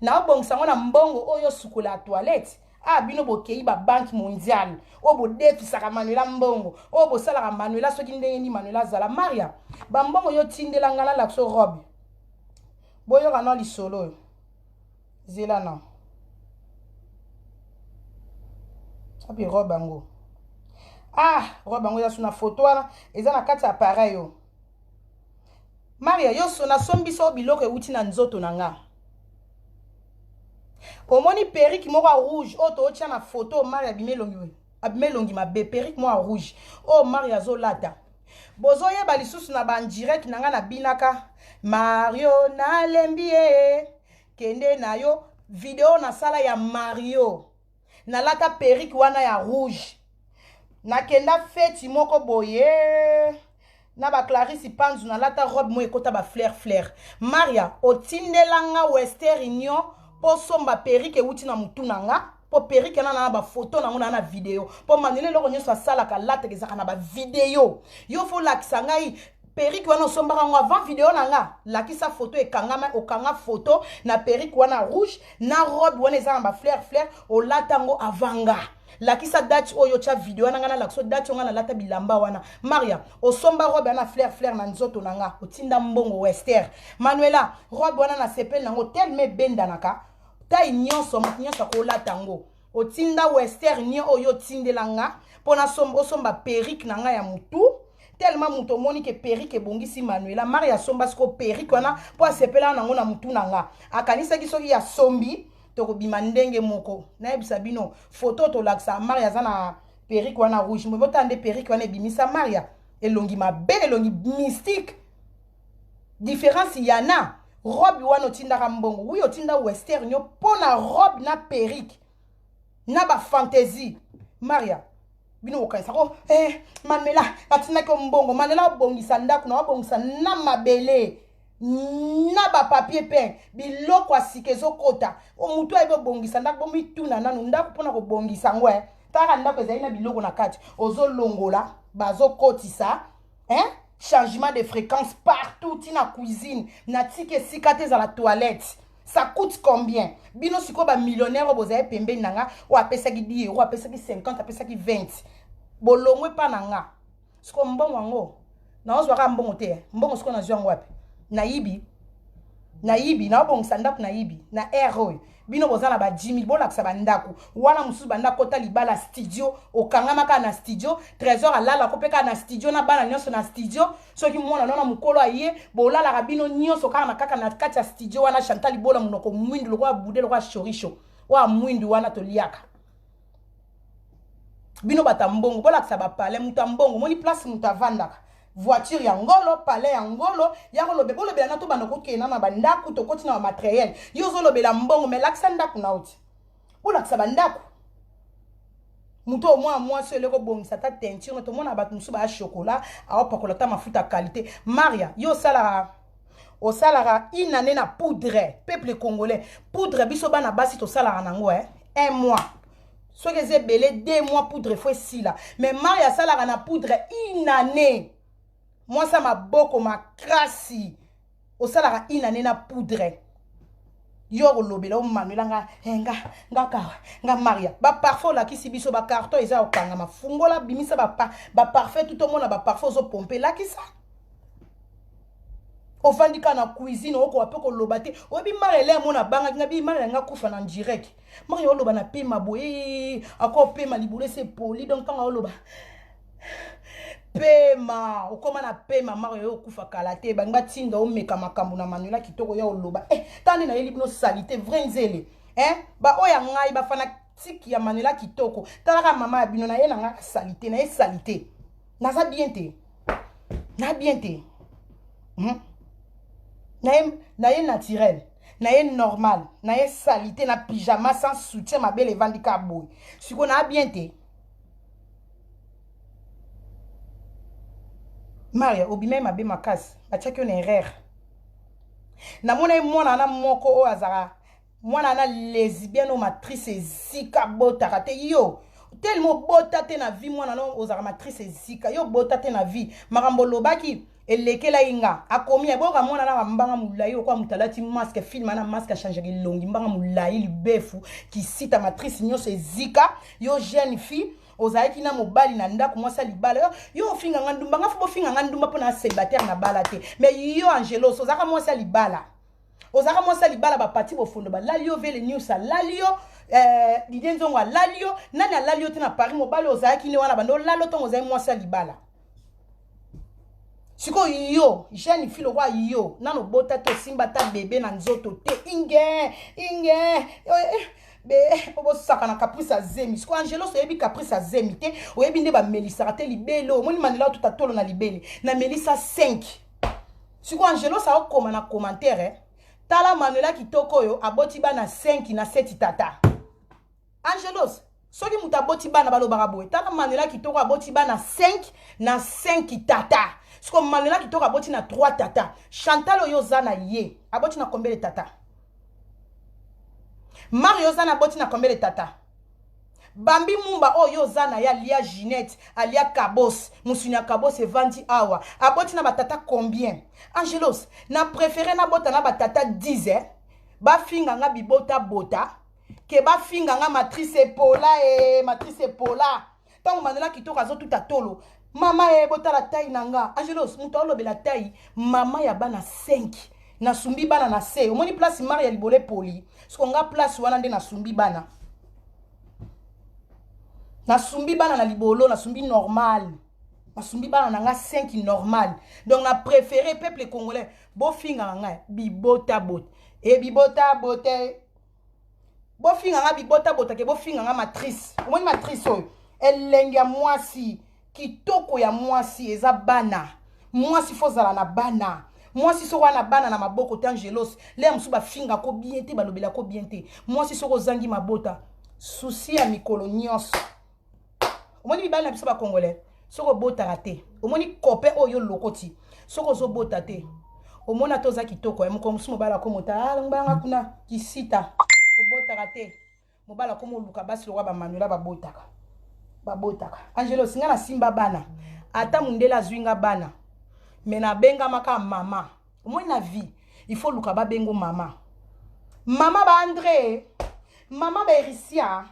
na obongisa ngo na mbongo oyo osukola ya toilette ah bino bokei ba banque mondiale oyo bodefisaka Manuela mbongo oyo bosalaka Manuela soki ndenge nini Manuela azala Maria bambongo yo tindela nga nalakisa robe boyoka na lisolo oyo zela na api robe yango ah robe yango eza suna foto wana eza na kati ya appareil oyo Maria yo so nasombi so biloko ewuti na nzoto na nga omoni perruque moko ya rouge oyo tootya na foto Maria abimi elongi abimi elongi mabe perruque moko ya rouge oyo Maria azolata bozoyeba lisusu na bandirect na nga nabinaka Mario nalembi ye kende na yo video nasala ya Mario nalata perruque wana ya rouge nakenda feti moko boye na ba Clarisse Panzu nalata robe moko ekota ba fleur fleur Maria otindela nga Western Union po somba perruque ewuti na mutu na nga po perruque wana na ba photo nango na na video po Manuel eloko nyonso asalaka lataka ezaka na ba video yo fo lakisa ngai perruque wana osombaka yango avant video na nga lakisa photo ekangama okanga photo na perruque wana rouge na robe wana eza na ba fleur fleur olata yango avant nga lakisa date oyo otya video wana nga nalakisa date oyo nga nalata bilamba wana Maria osomba robe wana fleur fleur na nzoto na nga otinda mbongo Wester Manuela robe wana nasepeli nango telema ebendanaka tai nyonso moto nyonso akolata yango otinda Wester nio oyo otindela nga mpo osomba perruque na nga ya motu tellement moto omoni ke perruque ebongisi Manuela Maria asomba siko perruque wana mpo asepelaka nango na motu na nga akanisaki soki asombi tokobima ndenge moko nayebisa bino foto tolakisa Maria aza na perruque wana rouge mbo botala nde perruque wana ebimisa Maria elongi mabe elongi mystique différence yana robe wana otindaka mbongo wi otinda Western yo mpo na robe na perruque na bafantaisie Maria bino bokanisa ko eh, Manuela atindaki yo mbongo Manuela obongisa ndako na obongisa na mabele na bapapier peint biloko ya sika ezokota motu ayebi obongisa ndako bomituna nanu ndako mpona kobongisa yango eh. Kaka ndako ezali na biloko na kati ozolongola bazokotisa hein? Changement de fréquence partout tina cuisine natiki esika te ezala toilette ça coûte combien bino sikoyo bamillionnaire oyo bozali pembeni na nga oyo apesaki 10 euro apesaki 50 apesaki 20 bolongwe mpa na nga sikoyo mbongo yango naozwaka mbongo te mbongo sikoyo nazwi yango wapi nayibi. Nayibi, naobongisa ndako nayibi na aire oyo. Bino boza na ba 10 000, bolakisa bandako wana. Mosusu banda kota libala studio, okangama kaka na studio. Trésor alalako mpe kaka na studio, na bana nyonso na studio. Soki mwana nona mokolo aye, bolalaka bino nyonso kaka na kaka na kati ya studio wana. Chantal Ibola, monoko mwindu lokola bude, lokola chorisho oyo mwindu wana toliaka. Bino bato ya mbongo, bolakisa bapalais. Moto ya mbongo, omoni place moto avandaka, voiture ya ngolo, palais ya ngolo ya kolobe. Bolobela na tobanda kokenda na bandako, tokoti na bamateriel. Yo ozolobela mbongo, me lakisa ndako na oti. Bolakisa bandako. Moto oyo mwana mwasi oyo eleko bongisa ata teinture, tomona bato mosusu baya chocolat, aopakola ata mafuta qualité. Maria, yo osalaka une année na poudre. Peuple congolais, poudre biso bana basi tosalaka nango un mois, soki eza ebele 2 mois, poudre faut esila. Mais Maria asalaka na poudre une année. Mwasi ya maboko makasi, osalaka une année na poudre. Yo kolobela omanuela nga, nga nga kaka nga Maria. Baparfum olakisi biso, bacarton eza kokangama. Fungola, bimisa baparfum tu tomona. Baparfum ozopompe, lakisa. Ofandi kaka na cuisine, okoka mpe koloba te. Oyebi Maria, ele amona abangaki nga bi Maria nga kufa na direct. Maria oloba na pema boye, akopema libolo ese epoli. Donc ntango aoloba pema, okóma na pema. Maria, oyo okufa kala te. Bangi batinda omeka makambo na Manuela Kitoko ya oloba. Tala nde nayeli bino sali te, vrai nzele, eh? Baoyo ya ngai bafanatike ya Manuela Kitoko, talaka mama ya bino na ye na ngai sali te, na ye sali te. Naza bien te, na bien te, Na ye naturel, na ye normal, na ye sali te, na pyjama sans soutien, mabele evandi ka boye. Sikoyo na bien te. Maria, obimai mabe makasi, batiaki yo na erreur. Namona ye mwana wana moko oyo azalaka mwana wana lesbienne, oyo matrice ezika, botaka te. Yo telema obota te na vie. Mwana no ozalaka matrice ezika, yo obota te na vie. Makambo olobaki elekelaki nga. Akomi boyoka mwana na bambanga molai lokola moto alati masque, film na masque, achangeaka elongi, mbanga molai, libefu kisita, matrice nyonso ezika. Yo jeune fille, ozalaki na mobali na ndako, mwasi ya libala. Yo ofinga nga ndumba, nga faut bofinga nga ndumba mpo na célibataire na bala te. Mais yo Angelos, ozalaka mwasi ya libala, ozalaka mwasi ya libala. Bapati bofondo balali yo, vele news alali yo, Didie Nzongo alali yo, nani alali yo te na Paris. Mobali ozalaki nde wana bando olali yo ntongo ozali mwasi ya libala. Sikoyo yo jeune fille lokwa yo, nano obota te, osimba ata bebe na nzoto te. Inge inge be obosaka na caprice ya zemi. Sikoyo Angelos, oyebi caprice ya zemi te, oyebi nde bamelisaka te libele. Omoni Manela otuta tolo na libele, namelisa 5. Sikoyo Angelos aokoma na commentaire, eh? Tala Manuela Kitoko oyo aboti bana 5 na 7 tata. Angelos, soki moto aboti bana, balobaka boye: tala Manuela Kitoko aboti bana 5 na 5 tata. Siko Manuela Kitoko aboti na 3 tata. Chantal oyo oza na ye aboti na combien de tata? Mario oza na aboti na combien de tata? Bambi Mumba oyo oza na ye alia Ginette, alia Kabos, mosuni ya Kabos evandi awa, aboti na batata combien? Angelos, na préféré nabota na batata 10, eh? Bafinga nga bibota bota ke bafinga nga matrice epola, e matrice epola. Ntango Mandela Kitoko azotuta tolo, mama e botala tai na nga. Angelos, moto aolobela tai, mama ya bana 5, nasumbi bana na se. Omoni place mare ya libolo epoli? Siko nga place wana nde nasumbi bana, nasumbi bana na libolo, nasumbi normal, nasumbi bana na nga 5 normal. Donc na préféré, peuple congolais, bofingaka ngai bibota bota e bibota bote, bofinga nga bibota bota ke bofinga nga matrice. Omoni matrice oyo, elenge ya mwasi, kitoko ya mwasi eza bana. Mwasi faut ozala na bana. Mwasi soko wana bana na maboko te, Angelos, le mosusu bafingako bien te, balobelako bien te. Mwasi soko ozangi mabota, susi ya mikolo nyonso. Omoni mibali na biso bacongolais, soki obotaka te, omoni kope oyo olokoti. Soki ozobota te, omona te oza kitoko ya mokolo mosusu, mobali akomota alongbanga kuna kisita. Obotaka te, mobali akoma oluka basi lokwa bamanuela babotaka, babotaka. Angelos, nga nasimba bana, ata mondele azwi nga bana, me nabengamaka mama. Omoni, na vie il faut luka babengo mama, mama ba André, mama ba Erisia,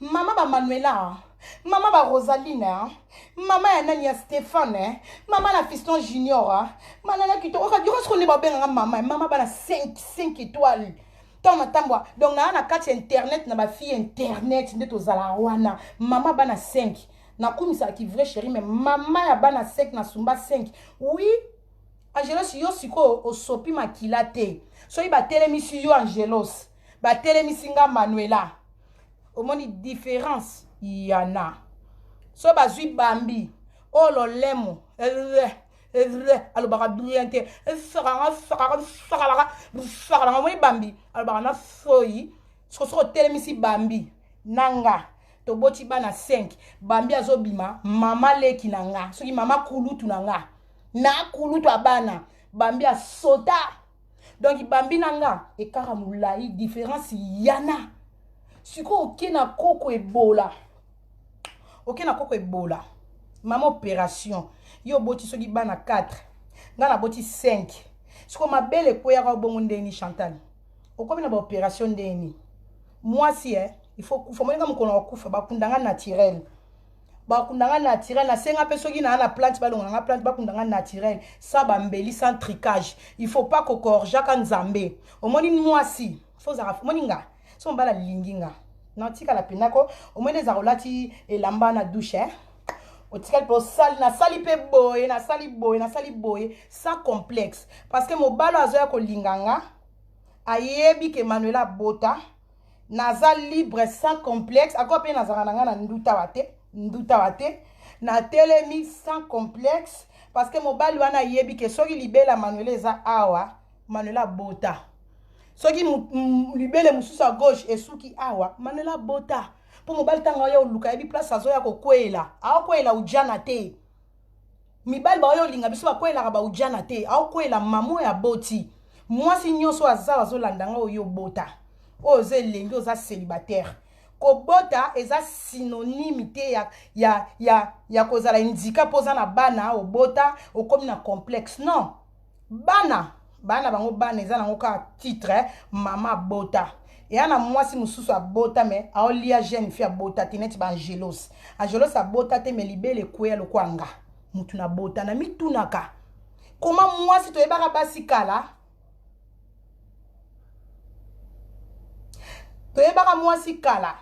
mama ba Manuela. Mama ba Rosaline, hein? Mama ya nani ya Stéphane, hein? Mama na fiston junior, hein? Manana kitoko, oka yoka siko nde babengaka mama, mama bana 5 5 étoiles. Ntango natambwa, donc naa na kati ya internet na ba fille internet nde tozala wana. Mama bana 5. Nakumisaka ki vrai chéri mais mama ya bana 5 na sumba 5. Oui, Angelos yo sikoyo osopi makila te. Soki batelemisi yo Angelos, batelemisi nga Manuela. Omoni différence yana. So bazwi bambi oyo lolemo alobaka bien te sakalanga omoni bambi alobaka na soyi soko soko otelemisi bambi na nga toboti bana 5 bambi azobima mama leki na nga soki mama kulutu na nga na kulutu ya bana bambi asota donc bambi na nga ekaka molai différence yana sikoyo oke na koko ebola oke na koko ebola mama opération yo oboti soki bana 4 nga naboti 5 sikoyo mabele ekweyaka obongo ndeni chantal okomi na baopération ndeni mwasi eh, il faut kufa moninga mokolo na kokufa bakunda nga naturel bakunda nga naturel nasenga mpe soki naa na plante balongola nga plante bakunda nga naturel sans bambeli sans tricage il faut pas kokorjaka nzambe omoni mwasi fo ozalaka omoni nga so mobali alingi nga natikala mpenza ko omoni ezala olati elamba na douche eh? otikali mpe osali nasali mpe boye nasali boye nasali boye sans complexe parce que mobali azoya kolinga nga ayebi ke manuela abota naza libre sans complexe akoa mpe nazalaka na ngai na ndutawa te ndutawa te natelemi sans complexe parce que mobali wana ayebi ke soki libela manuela eza awa manuela abota soki libele mosusu ya gauche esuki awa manuela abota mpo mobali ntango aya oluka yebi place azoya kokweyela aokweyela ujana te mibali baoyo olinga biso bakweyelaka baujana te aokweyela mama oyo aboti mwasi nyonso aza azolanda nga oyo obota oyo oza elengi oza célibataire kobota eza synonyme te ya, ya, ya, ya kozala indika mpo oza na bana obota okomi na complexe non bana bana bango bana eza nango kaka titre mama abota eya na mwasi mosusu abota me aolia jeune fille abota te neti baangelos angelos abota te me libele ekweya lokwa nga mutu na bota na mitunaka koma mwasi toyebaka basi kala toyebaka mwasi kala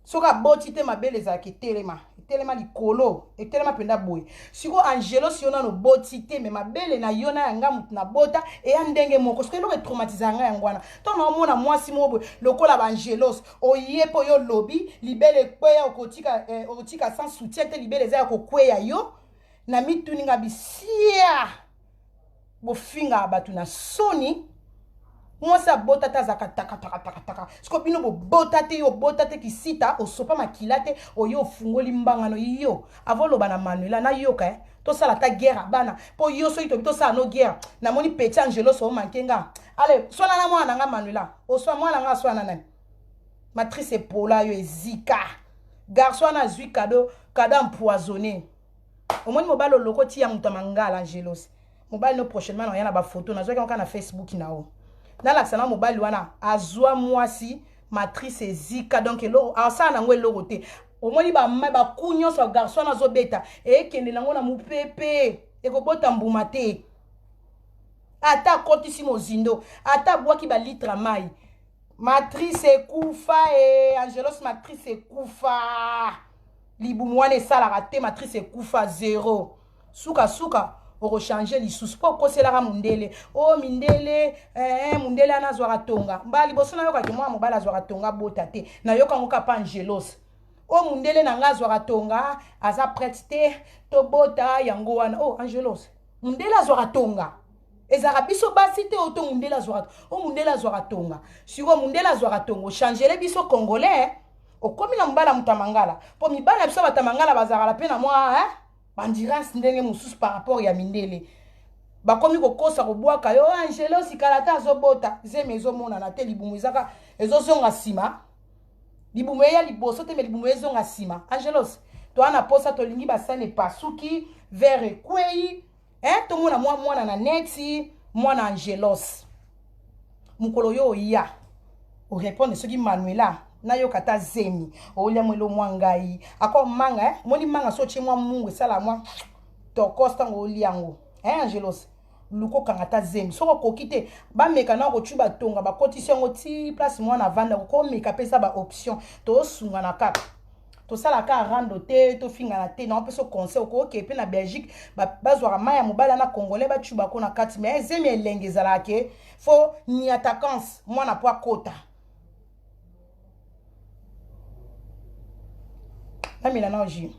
soki aboti te mabele ezalaka etelema etelema likolo etelema mpenza boye sikoyo angelos yo nano oboti te me mabele na yo na ya nga motu nabota eya ndenge moko soki eloko etraumatisa nga yango wana ntango naomona mwasi moko boye lokola baangelos oye mpo yo olobi libele ekweya okotika, eh, okotika sans soutien te libele eza ya kokweya yo na mituni nga bisia bofingaka bato na soni mwasi abota te azalaka takatakataka siko bino bobota te yo obota te kisita osopa makila te oyo ofungoli mbangano yo avo oloba na manuela nayoka eh. tosala ata guerre ya bana mpo yo soki tobi tosala no guerre namoni petit angelos omanke nga ale swana na mwana na nga manuela oswa mwana nga aswana nani matrice epola yo ezika garçon wana azwi kado kado empoisonné omoni mobali olokoti ya moto ya mangala angelos mobali no prochainement na oya na bafoto nazwaki yango kaka na facebook na o nalakisa na mobali wana azwa mwasi matrice ezika donc eloko asala nango eloko te omoni baku nyonso ya garçon wana azobeta ekende nango na mopepe ekobota mbuma te ata akotisi mozindo ata abwaki balitre ya mai matrice ekufa e angelos matrice ekufa libumu wana esalaka te matrice ekufa zero sukasuka okochange lisusu mpo okoselaka mundele o oh, mindele eh, mundele wana azwaka tonga mbala liboso nayokaki mwana mobali azwaka tonga abota te nayoka yango kapa angelos o oh, mundele na ngai azwaka tonga aza prete te tobota yango wana o oh, angelos mundele azwaka tonga ezalaka biso basi te oyo to mundele azwaka o mundele azwaka tonga sikoyo mundele azwaka tonga ochangele biso congolais okomi na mobali ya moto ya mangala mpo mibali na biso bato ya mangala bazalaka mpe na mwa eh? bandurance ndenge mosusu par rapport ya mindele bakomi kokosa kobwaka yo angelo sikala ata azobota zemi ezomonana te libumu ezaka ezozonga nsima libumu eya liboso te me libumu ezonga nsima angelos toa na posa tolingi basani epasuki vere ekwei eh, tomona mwa mwana na neti mwana angelos mokolo yo oya orepondre soki manuela Nayoka ata zemi. Olia mwelo mwa ngai. Ako manga eh? Moni manga so otie mwa mungu esala mwa tokos ntango olia yango. Eh Angelos? Luka okanga ata zemi. Soki okoki te, bameka na kotu batonga bakotisi yango ti place mwana avanda okomeka mpe eza ba option. Tosungana kaka. Tosala kaka rando te, tofingana te, na opesa conseil okoke mpe na Belgique bazwaka mai ya mobali na congolais bacuba ko na kati mais zemi elenge ezalaka ke fo niatakance mwana po akota. Namela nao jus.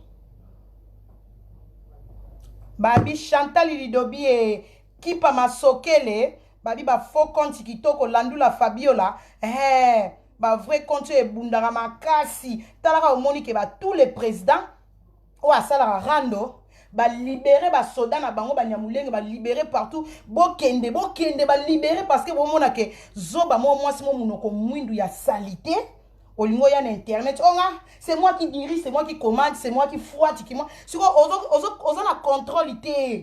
Babi Chantal Lidobi e Kipa Masokele, babi ba faux compte kitoko Landula Fabiola, eh ba vrai compte oyo ebundaka makasi. Talaka omoni ke ba tous les présidents oyo asalaka rando ba libérer ba soda na bango ba nyamulenge ba libérer partout bokende bokende ba libérer parce que bomona ke zoba mo mwasi mo munoko mwindu ya salite olingo ya na internet onga oh, c'est moi qui dirige c'est moi qui commande c'est moi qui froide qui moi siko ozo ozo ozo na contrôle te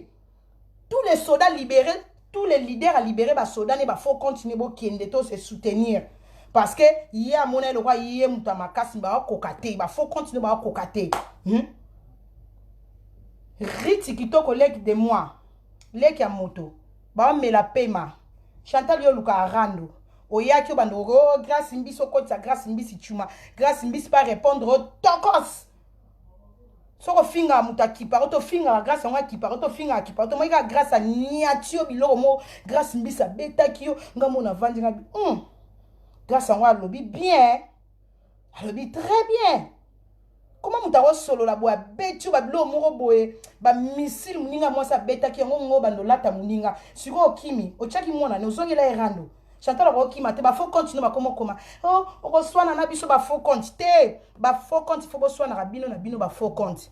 tous les soldats libérés tous les leaders à libérer ba soda ne ba faut continuer bokende to se soutenir parce que ye amona ye lokola ye moto ya makasi bakokoka te ba faut continuer bakokoka te hmm? Riti kitoko leki de moi leki ya moto baomela pema Chantal yo luka rando oyaki obanda oh, grâce mbisi okotisa grâce mbisi chuma grâce mbisi pa répondre oh, tokos soki ofingaka moto akipaka to ofingaka grâce yango akipaka to ofingaka akipaka to moki kaka grâce aniati yo biloko moko grâce mbisi abetaki yo nga mona avandi nga grâce yango alobi bien alobi très bien koma moto akosolola boye abeti yo babiloko moko boye bamisile moninga mwasi abetaki yango ngo bando olata moninga sikoyo okimi otiaki mwana ne ozongela ye rando Chantal okokima te ba faux compte no bakoma okoma oh okoswana na biso ba faux compte te ba faux compte fo boswanaka bino na bino ba faux compte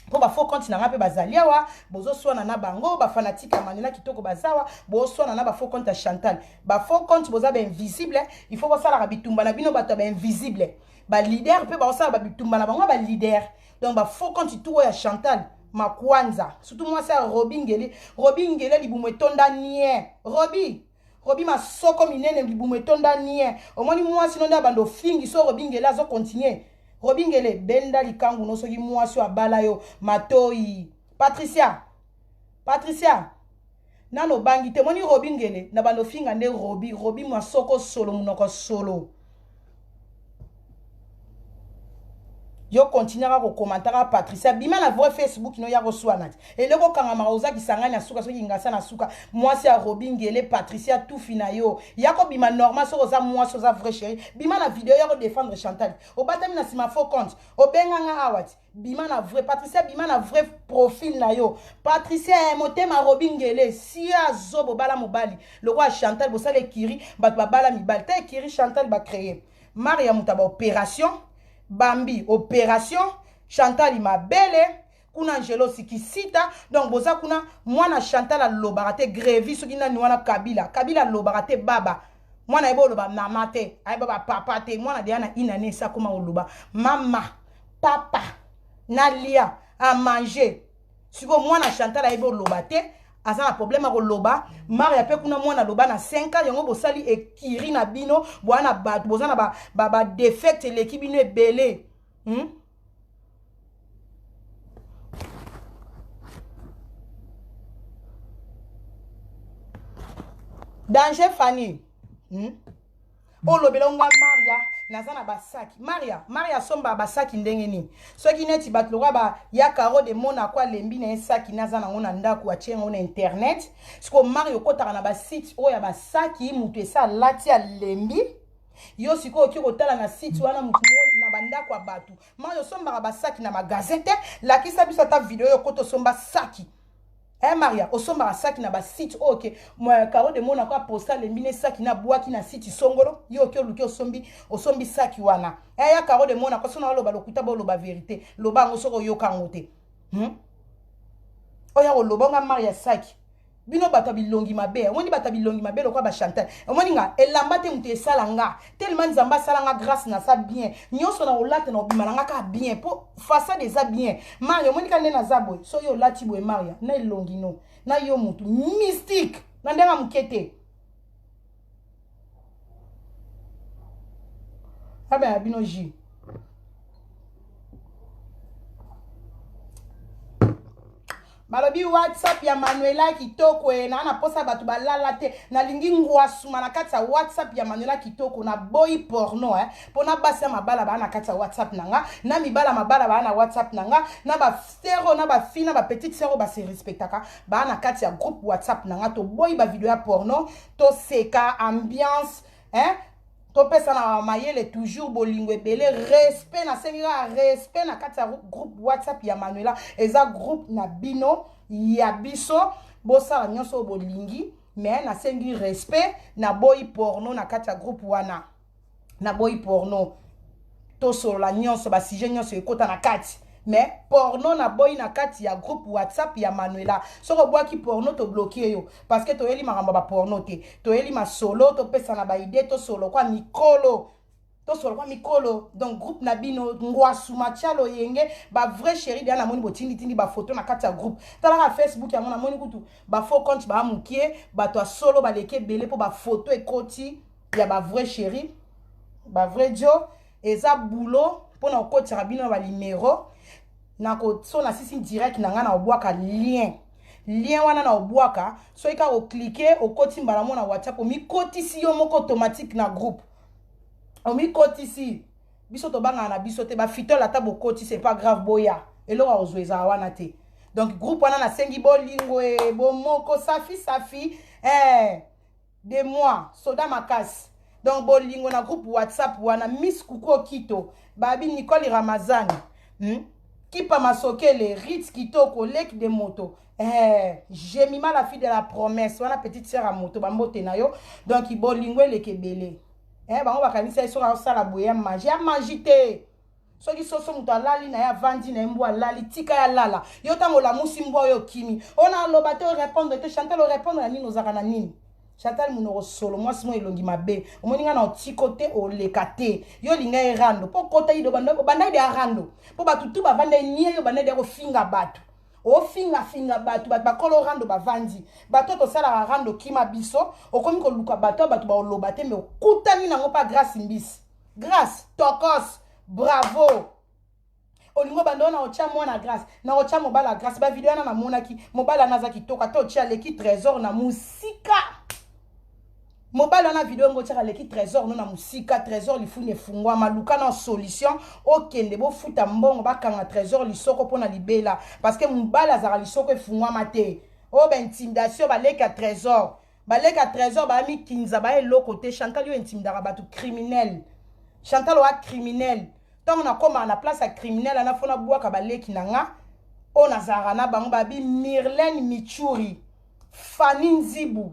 mpo ba faux compte na nga mpe bazali awa bozoswana na bango ba fanatique ya Manuela kitoko bazawa boswana na ba faux compte ya Chantal ba faux compte boza ba invisible il faut bosalaka bitumba na bino bato ya ba invisible ba leader mpe baosala ba bitumba na bango ba leader donc ba faux compte tout ya Chantal Makwanza surtout mwasi ya Robi Ngele Robi Ngele libumu etonda nie Robi Robi masoko minene libumu etonda nie omoni mwasi no nde abanda ofingi so Robi Ngele azo continuer Robi Ngele benda likangu no soki mwasi oyo abala yo matoyi Patricia Patricia nano obangi te omoni Robi Ngele na banda ofinga nde Robi Robi masoko solo munoko solo yo continue kaka kokomantaka patricia bima na vrai facebook no ya koswana te eloko okangamaka oza kisangani na suka soki ngasa na suka mwasi ya robi ngele patricia tufi na yo ya kobima normal soki oza mwasi oza vrai chéri bima na video ya kodefendre chantal obatami na nsima faux compte obenganga awa ti bima na vrai patricia bima na vrai profil na yo patricia eh, motema robi ngele sia zobo bala mobali lokola chantal bosala ekiri bato babala mibali ta ekiri chantal bacreye maria moto ya baopération bambi opération chantal mabele kuna angelo sikisita donc boza kuna mwana chantal alobaka te grevi soki nani wana kabila kabila alobaka te baba mwana ayeba oloba mama te ayeba bapapa te mwana deya na inane esi akoma koloba mama papa nalia a manger sikoyo mwana chantal ayebi oloba te aza na problème ya koloba maria mpe kuna mwana aloba na 5 ans yango bosali ekiri na bino boa na bato boza na badefecte ba, ba eleki bino ebele hmm? danger fanny hmm? olobela nga maria naza na basaki maria maria asomba basaki ndenge nini soki neti bato lokola ba ya caro de monaco alembi na ye saki naza nango na ndako atie yango na internet sikoyo maria okotaka na basite oyo ya basaki moto esi alati alembi yo sikoyo oki kotala na site wana moto na bandako ya bato maria osombaka basaki na magasin te lakisa biso ata video oyo okota osomba saki Eh Maria, osombaka saki na ba site oyo ke Caro de Monaco aposta alembi ne saki na abwaki na site songolo, yo oke oluki osombi osombi saki wana. Eh ya Caro de Monaco soki oloba lokuta boloba verite, loba yango soki oyoka yango te. Hmm? Oya koloba nga Maria saki. Bino bato ya bilongi mabe, omoni bato ya bilongi mabe lokola ba Chantal. Omoni nga elamba te moto esala nga. Tellement Nzambe asala nga grâce na sa bien. Nyonso na olata na obima na nga kaka bien po façade eza bien. Maria omoni ka nde naza boye soki olati boye Maria na elongi no na yo mutu mystique na ndenge moke te. Abela bino jus. Balobi WhatsApp ya Manuela kitoko e na na posa bato balala te. Nalingi ngwasuma na kati ya WhatsApp ya Manuela kitoko na boyi porno eh. Pona basi ya mabala ba na kati ya WhatsApp na nga, na mibala mabala ba na WhatsApp na nga, na ba sero na ba fille na ba petite sero ba se respectaka ba na kati ya groupe WhatsApp na nga. Toboyi ba video ya porno, toseka ambiance hein. Topesa na mayele toujours bolingo ebele respect nasengi kaka respect na kati ya groupe WhatsApp ya Manuela. Eza groupe na bino ya biso, bosala nyonso oyo bolingi, mais nasengi respect, naboyi porno na kati ya groupe wana, naboyi porno. Tosolola nyonso, ba sujet nyonso ekota na kati, mais porno naboyi na kati ya groupe WhatsApp ya Manuela. Soki obwaki porno, tobloquer yo, parce que toyeli makambo ya baporno te. Toyeli masolo, topesa na baide, tosolo kwa mikolo, tosolo kwa mikolo. Donc groupe na bino ngwasuma tia loyenge ba vrai chéri deya. Namoni botinditindi bafoto na kati ya groupe. Talaka Facebook yango, namoni kutu bafaux compte baa mokie, bato ya solo baleki ebele, mpo bafoto ekoti ya ba vrai chéri, ba vrai jo. Eza boulot mpona kokotisaka bino na banimero. So nasisi direct na ngai na obwaka lien. Lien wana na obwaka, soki kaka ocliquer, okoti mbala mo na WhatsApp, omikotisi yo moko automatique na groupe, omikotisi. Biso tobangaka na biso te. Bafitole ata bokoti, c'est pas grave, boya, eloko ya kozwa ezala wana te. Donc groupe wana nasengi bolingo e bomoko. Safi safi de moi soda makasi. Donc bolingo na groupe WhatsApp wana. Miss Kuku Okito babi, Nicole Ramazani, Kipa Masokele, Rit Kitoko, leki de moto, Jemima la fille de la promesse wana, petite sœur ya moto, bambote na yo. Donc bolingo eleki ebele. Bango bakanisa ye soki aosala boye ya magie, ya magie te. Soki soso moto alali na ye, avandi na ye, mbwa alali, tika ye alala. Yo ntango olamusi mbwa oyo, okimi oyo na aloba te, orépondre te. Chantal, orépondre na nini? Ozalaka na nini, Chantal? Monoko solo, mwasi mo elongi mabe. Omoni ngai na otiko te, oleka te. Yo olinga ye rando mpo kota ido banda ide ya rando, mpo bato tu bavanda nie. Yo banda ide ya kofinga bato, ofingafinga bato, bato bakolo rando bavandi, bato oyo tosalaka rando kima biso. Okomi koluka bato oyo bato baoloba te, me okutani nango mpa Grâce Mbisi. Grâce tokos, bravo. Olingo banda wana otya mwana Grâce na otya mobala Grâce. Bavideo wana namonaki mobali wana aza kitoko, ata otya aleki Trésor na mosika. Mobali wana, video yango otyaka, aleki Trésor no na mosika. Trésor lifuni efungwama, luka na solution, okende bofuta mbongo, bakanga Trésor lisoko mpona libela, parce que mobali azalaka lisoko efungwama te. Oyo baintimidation, baleki ya Trésor, baleki ya Trésor baya mikinza, baya eloko te. Chantal, yo intimidaka bato, criminel. Chantal oya criminel. Ntango nakomaka na place ya criminel ana, fo nabwaka baleki na nga oyo nazalaka na bango, babi Mirlene Michuri, Fani Nzibu,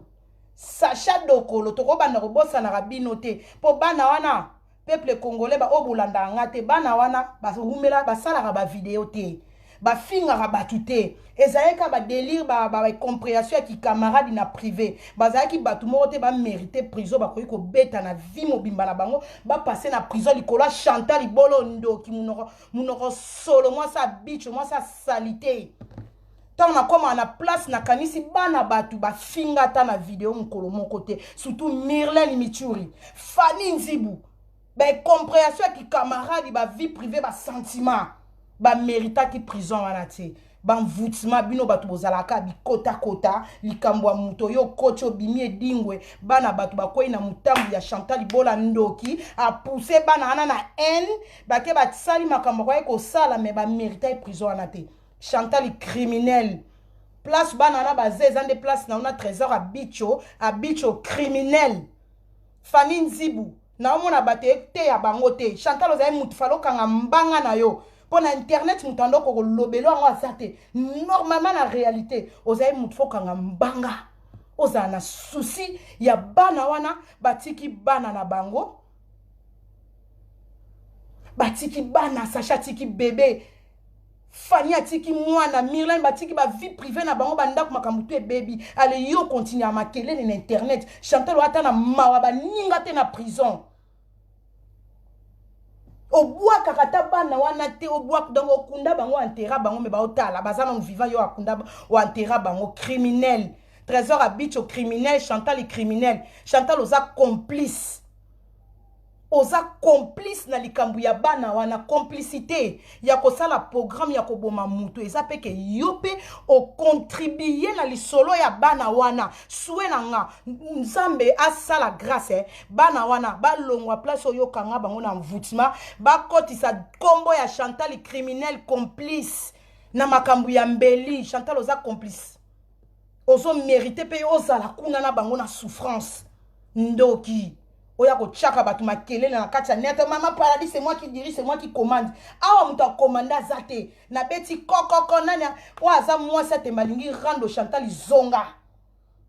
Sacha Dokolo. Tokobanda kobosanaka bino te, mpo bana wana, peuple congolais, baoyo bolandaka nga te, bana wana barumela, basalaka bavideo te, bafingaka bato te. Ezalaki kaka badélire, bacompréhension ya kikamarade na privé. Bazalaki bato moko te bamérite prison. Bakoki kobeta na vie mobimba na bango, bapase na prison likolo ya Chantal Libolo ndoki, monoko, monoko solo, mwasi abicho, mwasi asali te. Ntango nakomaka na place, nakanisi bana bato bafinga ata na video mokolo moko te, surtout Mirlene Michuri, Fani Nzibu. Bacompréhension ya kikamarade, bavie privé, basentiment, baméritaki prison wana te. Bamvutima bino bato bozalaka bikotakota likambo ya moto oyo okoti, obimi edingwe. Bana bato bakwei na motambu ya Chantal Bola ndoki, apousse bana wana na haine, bake basali makambo akoki kosala, me bamérita prison wana te. Chantal criminel, place bana wana baza eza nde place na wana. Trésor abicho, abicho criminel. Fani Nzibu, naomona bato eteya bango te. Chantal, ozali mutu fala okanga mbanga na yo mpo na internet. Moto andoko kolobelo yango aza te. Normalement, na réalité, ozali mutu fo okanga mbanga, ozala na souci ya bana wana. Batiki bana na bango, batiki bana. Sacha atiki bebe, Fani atiki mwana, Mirlane batiki bavie privé na bango, bandako, makambo to ebebi. Ale yo continue ya makelele na internet. Chantal, ata na mawa baninga te na prison, obwakaka ata bana wana te. Obwaka, donc okunda bango, enterra bango, me baotala baza nano vivant. Yo akunda, oenterra bango, criminel. Trésor abicho criminel, Chantal criminel. Chantal oza complice. Oza complice na likambo ya bana wana. Complicité ya kosala programme ya koboma mutu eza pe ke yo pe ocontribue na lisolo ya bana wana. Sue na nga, Nzambe asala grâce, eh. Bana wana balongwa place oyo okanga bango na envoûtement, bakotisa kombo ya Chantal criminel complice na makambo ya mbeli. Chantal, oza complice, ozo mérite mpe ozala kuna na bango na souffrance. Ndoki oyo akotiaka bato makelele na kati ya net. Mama Paradis, c'est moi qui dirige, c'est moi qui commande. Awa moto akomande aza te. Nabeti kokoko. Nani oyo aza mwasi atemba alingi rando? Chantal, zonga,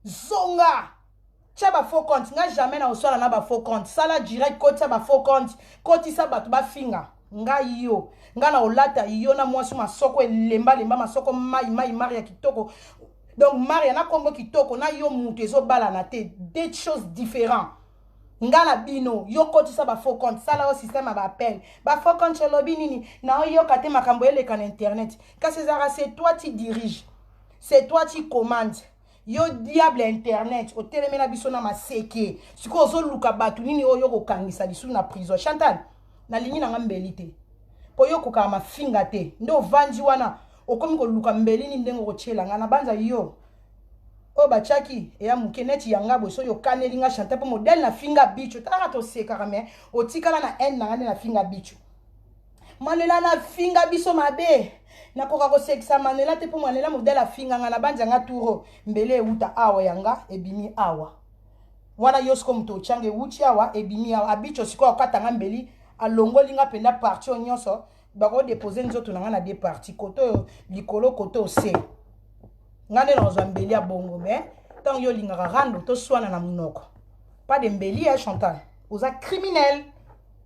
zonga, tia bafaux compte. Nga jamais na oswala na bafaux compte. Sala direct, kotia bafaux compte, kotisa bato bafinga ngai. Yo, ngai na olata yo na mwasi masoko elembalemba, masoko mai mai. Maria kitoko, donc Maria na kombo kitoko na yo mutu ezobalana te, deux choses différents. Nga na bino, yo kotisa bafaux compte, sala yo système ya baappel, bafaux compte. Olobi nini? Na oyoka te makambo eleka na internet, kasi ezalaka c'est toi qui dirige, c'est toi qui commande. Yo diable ya internet, otelemela biso na maseke. Sikoyo ozoluka bato nini oyo kokangisa lisusu na prison? Chantal, nalingi nanga mbeli te, mpo yo okokaka mafinga te. Nde ovandi wana, okomi koluka mbeli nini ndenge okotiela nga na banza yo oyo batiaki eya moke neti yanga boye. Soki okaneli nga, Chantal, mpo modele na finga bicho, talaka tosekaka, me otikala na haine na nga nde na finga bicho. Manuela na finga biso mabe, nakoka kosekisa Manuela te, mpo Manuela modele afinga nga na banza nga turo mbele euta awa, yanga ebimi awa wana. Yo sikoyo moto otyanga ewuti awa, ebimi awa. Abicho sikoyo akatanga mbeli, alongoli nga mpenza partie oyo nyonso. Bakodepose nzoto na nga na deux parties, kote oyo likolo, kote ose. Nga nde nazwa mbeli ya bongo, mais ntango yo olingaka rando, toswana na monoko, pas de mbeli ya Chantal. Oza criminel,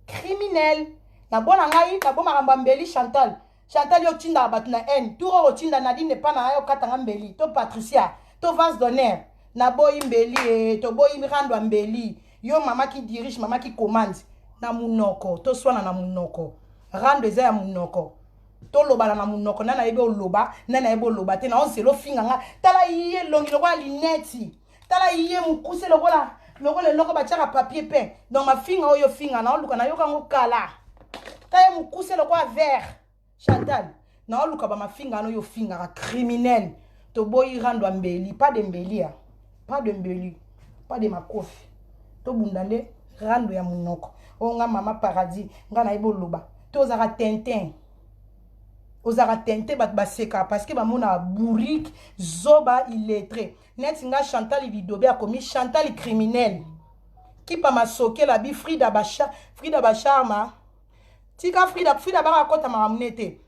criminel. Nabona ngai nabo makambo ya mbeli. Chantal, Chantal, yo otindaka bato na haine. Tour oyo otinda Nadine epa na ngai, okatanga mbeli, to Patricia, to Vase d'honneur. Naboyi mbeli e, toboyi rando ya mbeli. Yo mama qui dirige, mama qui commande, na munoko toswana na munoko. Rando eza ya munoko, tolobana na munoko. Nani ayebi oloba, nani ayebi oloba te? Na ozela ofinga nga. Tala ye elongi lokola lineti, tala ye mokuse lokola eloko batiaka papier peint. Donc mafinga oyo ofinga na oluka nayoka yango kala. Ta ye mokuse lokola verre. Chantal, naoluka bamafinga wana oyo ofingaka, criminel. Toboyi rando ya mbeli, pas de mbeli ya, pas de mbeli, pas de makofi. Tobunda nde rando ya monoko. Oyo nga mama Paradis, nga nayebi oloba to ozalaka tintin, ozalaka tintin. Bato basekaka parce que bamonaka bourrique, zoba, illettré neti nga. Chantal Lidobe akomi Chantal criminel. Kipa masokela bi Frida Basha, Frida Basharma. Tika Frida, Frida baka akota makambo ne te.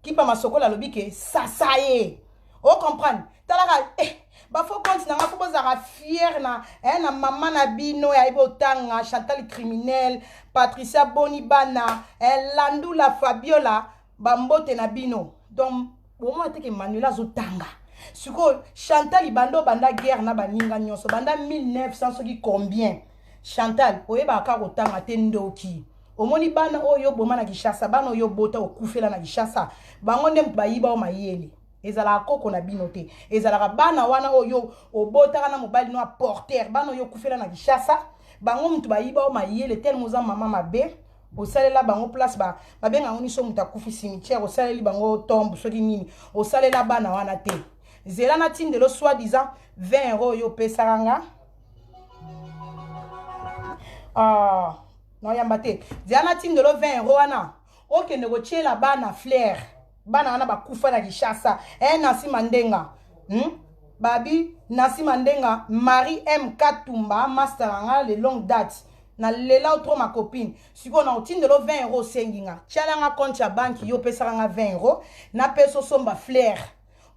Kipa masokola alobi ke sasa ye, ocomprendre. Talaka, eh, bafaux compte na nga, fo bozalaka fier na, eh, na mama na bino yayebi otanga. Chantal criminel, Patricia boni bana, eh, Landula Fabiola, bambote na bino. Donc bomona teke Manuel azotanga. Sikoyo Chantal, banda obanda guerre na baninga nyonso banda 1900 soki combien, Chantal oyebaka kaka kotanga te. Ndoki. Omoni bana oyo oboma na Kinshasa, bana oyo obota, okufela na Kinshasa, bango nde moto bayiba o mayele. Ezalaka koko na bino te, ezalaka bana wana oyo obotaka na mobali no aporter. Bana oyo okufela na Kinshasa, bango moto bayiba o mayele. Telema, oza mama mabe. Osalela bango place babenga yango niso moto akufi, cimetière. Osaleli bango tombe soki nini, osalela bana wana te. Zela natindelo soi disant 20 euro oyo opesaka nga. Ah, naoyamba te. Zela natindelo 20 euro wana, okende kotiela bana fleur, bana wana bakufa na Kinshasa. Eh, Nansi Mandenga, Babi Nansi Mandenga, Marie M Katumba, master na nga le longue date, nalela o trop, ma copine. Sikoyo na otindelo 20 euro osengi nga. Tiala nga compte ya banki yo opesaka nga 20 euro, napesa osomba fleur,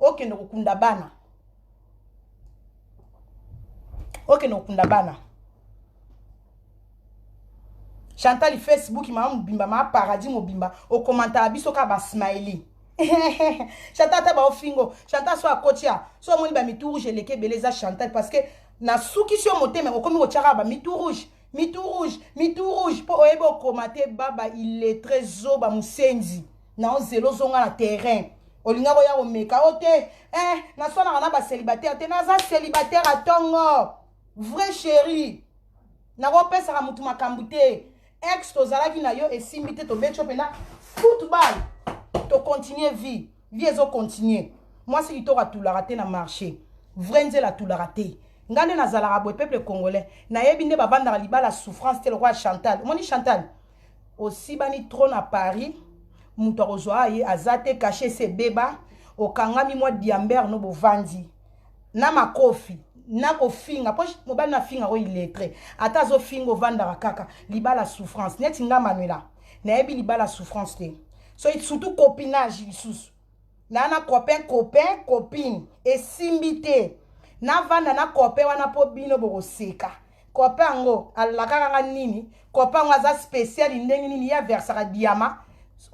okende kokunda bana, okende kokunda bana. Chantal, Facebook mama mobimba, mama Paradis mobimba, okomantaka biso kaka basmiley. Chantal, ata baofingo, Chantal so akotia so omoni bamitu rouge eleki ebele, eza Chantal, parce que nasukisi yo motema. Okomi kotia kaka bamitu rouge, mitu rouge, mitu rouge, mpo oyebi okoma te. Baba illettré, zoba, mosenzi. Na ozela ozonga na terrain, olinga koya komeka o te. Eh, naswanaka na bacélibataire te, naza célibataire atongo, vrai chéri. Nakopesaka mutu makambo te. Ex tozalaki na yo esimbi te, tobeti yo mpenza football, tocontinue vie, vie ezocontinue. Mwasi kitoko atulaka te na marché, vrai nzela atulaka te. Nga nde nazalaka boye, peuple congolais nayebi nde bavandaka libala souffrance te lokola Chantal. Omoni Chantal osibani trop na Paris, moto akozwa ye aza te, kashe esi ebeba, okangami mwa diamber no bovandi na makofi na kofinga mpo mobali na finga ko illettré, ata azofinga ovandaka kaka libala souffrance. Neti nga Manuela nayebi libala souffrance te, so surtout copinage lisusu naa na copain, copain, copine esimbi te, navanda na copain wana mpo bino bokoseka. Copain yango alakaka nga nini? Copain yango aza spécial ndenge nini? Ye aversaka diama,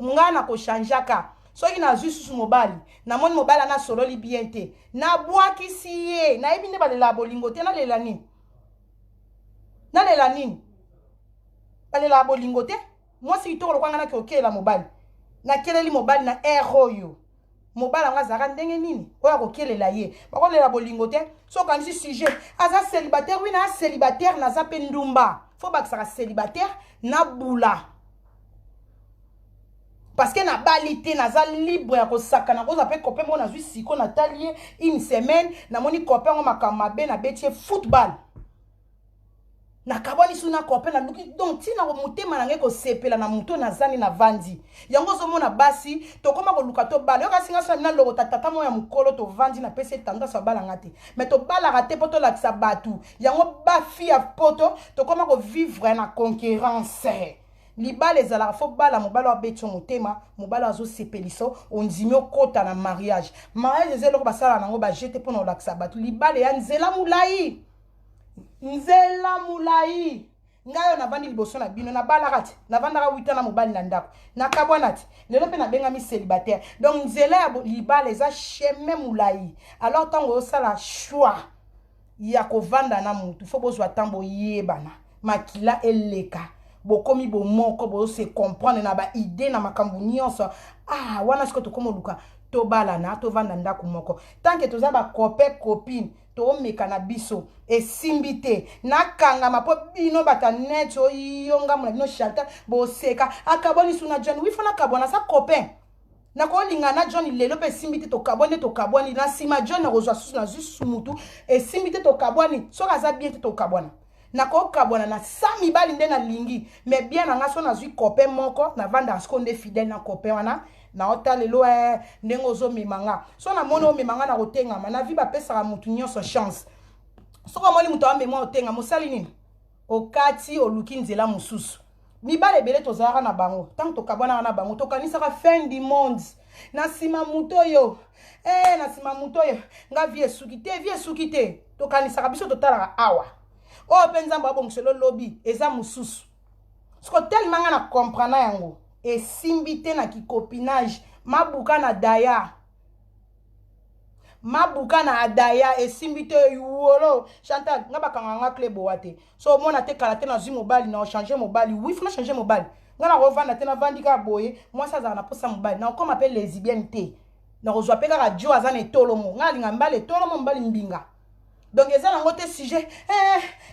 nga na kochangeaka. Soki nazwi susu mobali, namoni mobali ana asololi bien te, nabwakisi ye. Nayebi nde balelaka bolingo te. Nalela nini? Nalela nini? Balelaka bolingo te. Mwasi kitoko lokola nga naki okelela mobali, nakeleli mobali na aire oyo, mobali yango azalaka ndenge nini oyo akokelela ye? Bakolela bolingo te. So okanisi sujet aza célibataire, wi na célibataire, naza mpe ndumba. Fo bakisaka célibataire na bula parce que nabali te, naza libre ya kosakana. Kozwa mpe copain moko, nazwi siko, natali ye une semaine, namoni copain yango makambo mabe, nabeti ye football, nakabwani su na copain, naluki. Donc ntina motema na ngai kosepela na moto nazani navandi yango. Ozomona basi tokóma koluka tobala. Yoka singa so nalokota tata moko ya mokolo, tovandi, napesi ye tendance abalanga te, mais tobalaka te mpo tolakisa bato yango. Bafi ya poto tokóma kovivre na concurrence. Libala ezalaka fo bala mobali oyo abeti yo motema, mobali oyo azosepelisa, ondimi okota na mariage. Mariage eza eloko basalaka nango bajete mpona kolakisa bato. Libala ya nzela molai, nzela molai. Ngai oyo navandi liboso na bino, nabalaka te, navandaka wita na mobali na ndako, nakabwana te. Lelo mpe nabengami célibataire. Donc nzela ya libala eza chemin molai. Alors ntango osala choix ya kovanda na mutu, fo bozwa ntango boyebana, makila eleka, bokomi bomoko, bozose comprendre na baidée na makambo nyonso. Ah, wana sikoyo tokóma oluka tobalana, tovanda ndako moko. Tant que toza bacopain, copine, tomeka na biso, esimbi te, nakangama mpo bino bato neti oyo ngambo na bino Chantal boseka akabwani su na John. Wi, fo nakabwana, aza copain, nakolinga na John lelo mpe esimbi te, tokabwani nde tokabwani. Na nsima John nakozwa susu, nazwi susu mutu, esimbi te, tokabwani. Soki aza bien te, tokabwana. Nakokabwana na sa mibali nde nalingi, mais bien na nga so nazwi copain moko, navandaka sikoyo nde fidèle na copain wana. Naota lelo ndenge ozomema nga, so namoni omema nga na kotengama na vie. Bapesaka motu nyonso chance. Soki omoni moto amema otenga, mosali nini? Okati, oluki nzela mosusu. Mibale ebele tozalaka na bango, ntango tokabwanaka na bango, tokanisaka fin du monde. Na nsima moto oyo na nsima moto oyo nga vie esuki te, vie esuki te. Tokanisaka biso, totalaka awa oyo mpe Nzambe abongiselo lobi eza mosusu. Siko telema nga na comprendre yango, esimbi te na kicopinage, mabuka na daya, mabuka na adaya, esimbi te. Wolo Chantal, nga bakanga nga clé boa te. So omona te kala te nazwi mobali na ochange mobali. Wi, funa change mobali. Nga nakovanda te, navandi kaka boye. Mwasi azalaka na posa mobali. Nakokoma mpe lesbienne te, nakozwa mpe kaka dio aza na etolomo. Nga alinga mibali etolomo, mobali mbinga. Donc eza nango te sujet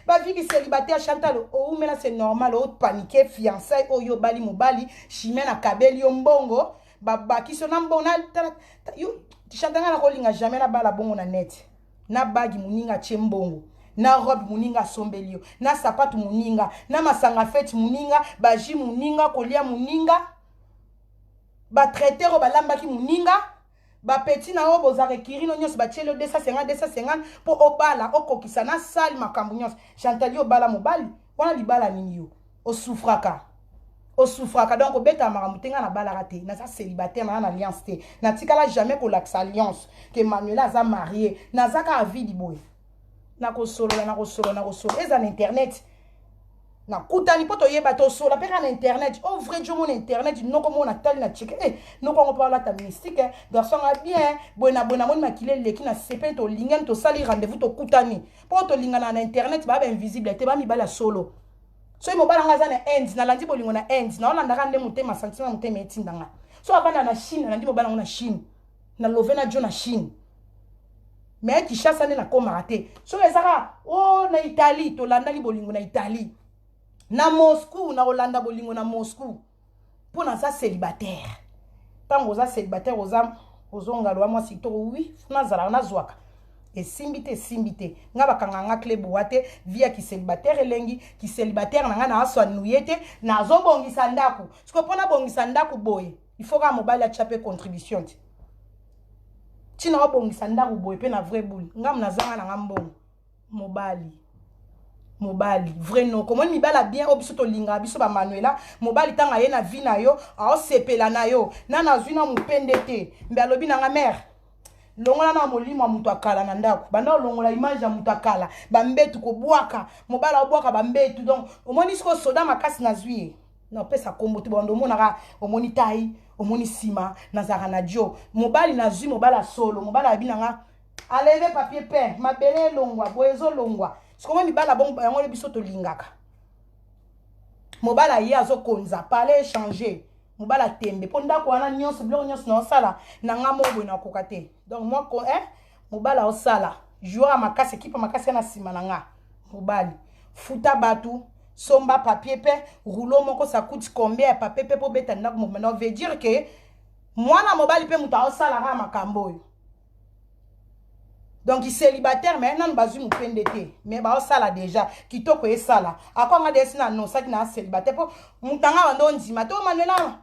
baviki célibataire. Chantal oumela, c'est normal opanike. Fiançaille oyo obali mobali, chimene akabeli yo mbongo, babakisi yo na mbongo. Chantal, nga nakolinga jamais nabala bongo na net, na bagi moninga atie mbongo, na robe moninga asombeli yo, na sapatu moninga, na masanga fete moninga, baji moninga, kolia moninga, batraiteur oyo balambaki moninga, bapeti na oyo bozalaka ekirino nyonso batieli yo 250 250 mpo obala, okokisa na sale makambo nyonso. Chantal, yo obala mobali wana, libala nini? Yo osufraka, osufraka. Donc obetaka makambo te. Ngai nabalaka te, naza célibataire, naza na alliance te, natikala jamais kolakisa alliance ke Manuela aza marie. Naza kaka vidi boye, nakosolola, nakosolola, nakosolola. Eza na internet, nakutani mpo toyeba, tosola mpe kaka na internet. O vrai jo mona internet, noko mona tali na cheke noko yango mpo alata mystique, garçon nga bien boye na boye. Namoni makili eleki na sepeni, tolingani, tosali rendez-vous, tokutani mpo tolingana na internet. Baa bainvisible te, bamibali ya solo. Soki mobali nga aza na Inde, nalandi bolingo na Inde, naolandaka nde motema, sentiment, motema etindanga. So avanda na Chine, nalandi mobali yango na Chine, na love na jo na Chine, mais Kinshasa nde nakomaka te. Soki ezaka o na Italie, tolandani bolingo na Italie. Na Moscou, na kolanda bolingo na Moscou, mpo naza célibataire. Ntango oza célibataire, oza ozonga lowa mwasi kitoko. Wi, nazalaka nazwaka, esimbi te, esimbi te. Nga bakanga nga clé boa te. Vie ya kicélibataire elengi. Kicélibataire na ngai naaswanuye te. Nazobongisa ndako sikoyo. Mpo nabongisa ndako boye, il faut kaka mobali atya mpe contribution te. Ntina obongisa ndako boye mpe na vrai boule, ngamu nazanga na nga mbongo. Mobali, mobali vrai noko. Omoni mibali ya bien oyo biso tolingaka, biso bamanuela. Mobali ntango aye na vie na yo, aosepela na yo. Nana azwi na mopende te, mbe alobi na nga: "Mare, longola na molimo ya moto akala na ndako." Banda olongola image ya moto akala, bambetu kobwaka, mobali aobwaka bambetu. Donc omoni sikoyo soda makasi nazwi ye, napesa kombo te. Bando omonaka, omoni tai, omoni nsima, nazalaka na dio. Mobali nazwi, mobali asolo, mobali ayebi na nga aleve papier peint, mabele elongwa boye, ezolongwa. Sikomo mibali abongo yango nde biso tolingaka. Mobali aye, azokonza pale, échange. Mobali atembe mpo ndako wana nyonso, biloko nyonso naosala na nga moko boye, nakoka te. Donc moi, eh, mobali aosala joueur ya makasi, ekipe makasi ya na nsima na nga. Mobali futa bato, somba papier mpe rouleau moko, ça coûte combien ya papier mpe mpo beta ndako mobima? Donc veut dire que mwana mobali mpe moto aosalaka makambo oyo. Donc célibataire, mais nanu bazwi mopende te, mais baosala déjà kitoko. Esala akwanga de esi na annoncaki na célibataire, mpo moto anga bando ondima te. Omanuela,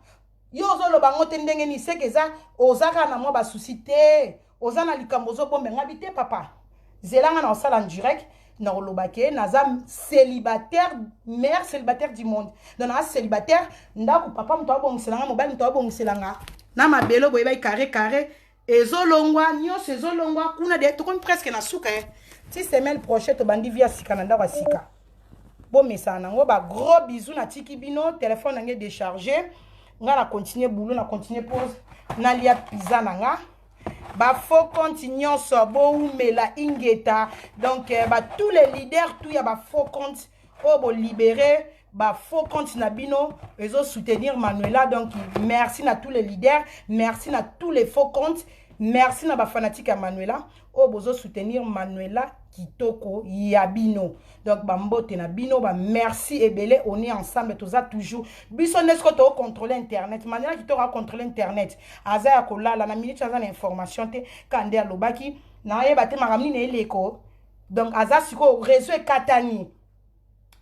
yo ozoloba ngo te ndenge nini? Seke eza oza kaka na mwa basusi te, oza na likambo ozobomba bi te. Papa, zelanga na osala en direct na koloba ke naza célibataire, meilleur célibataire du monde. Donc naza célibataire, ndako papa moto abongiselanga, mobali moto abongiselanga na mabele boyebaki carré carré, ezolongwa nyonso, ezolongwa kuna de. Tokomi presque na suka ye. Ti semaine prochaine, tobandi vie ya sika na ndako ya sika. Bomesana nango. Bagros bisous, natiki bino. Telefone na ngai décharge, nga na continue boulot, na continue pause, nalia pizza na nga. Bafaux compte nyonso, boumela, ingeta. Donc ba tous les leaders, tout ya bafaux compte oyo bolibere bafaux compte na bino ezosoutenir Manuela. Donc merci na tous les leaders, merci na tous les faux comptes, merci na bafanatique ya Manuela oyo bozosoutenir Manuela kitoko ya bino. Donc bambote na bino, bamerci ebele. On est ensemble, toza toujours biso nde sikoyo tokocontrôle internet. Manuela Kitoko acontrôle internet, aza ya kolala na minute, aza na information te. Ka nde alobaki, nayeba te makambo nini eleko. Donc aza sikoyo, réseau ekatani,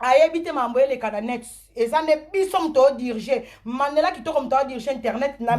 ayebi te makambo eleka na net. Eza nde biso moto odirige Mandela Kitoko, moto adirige internet na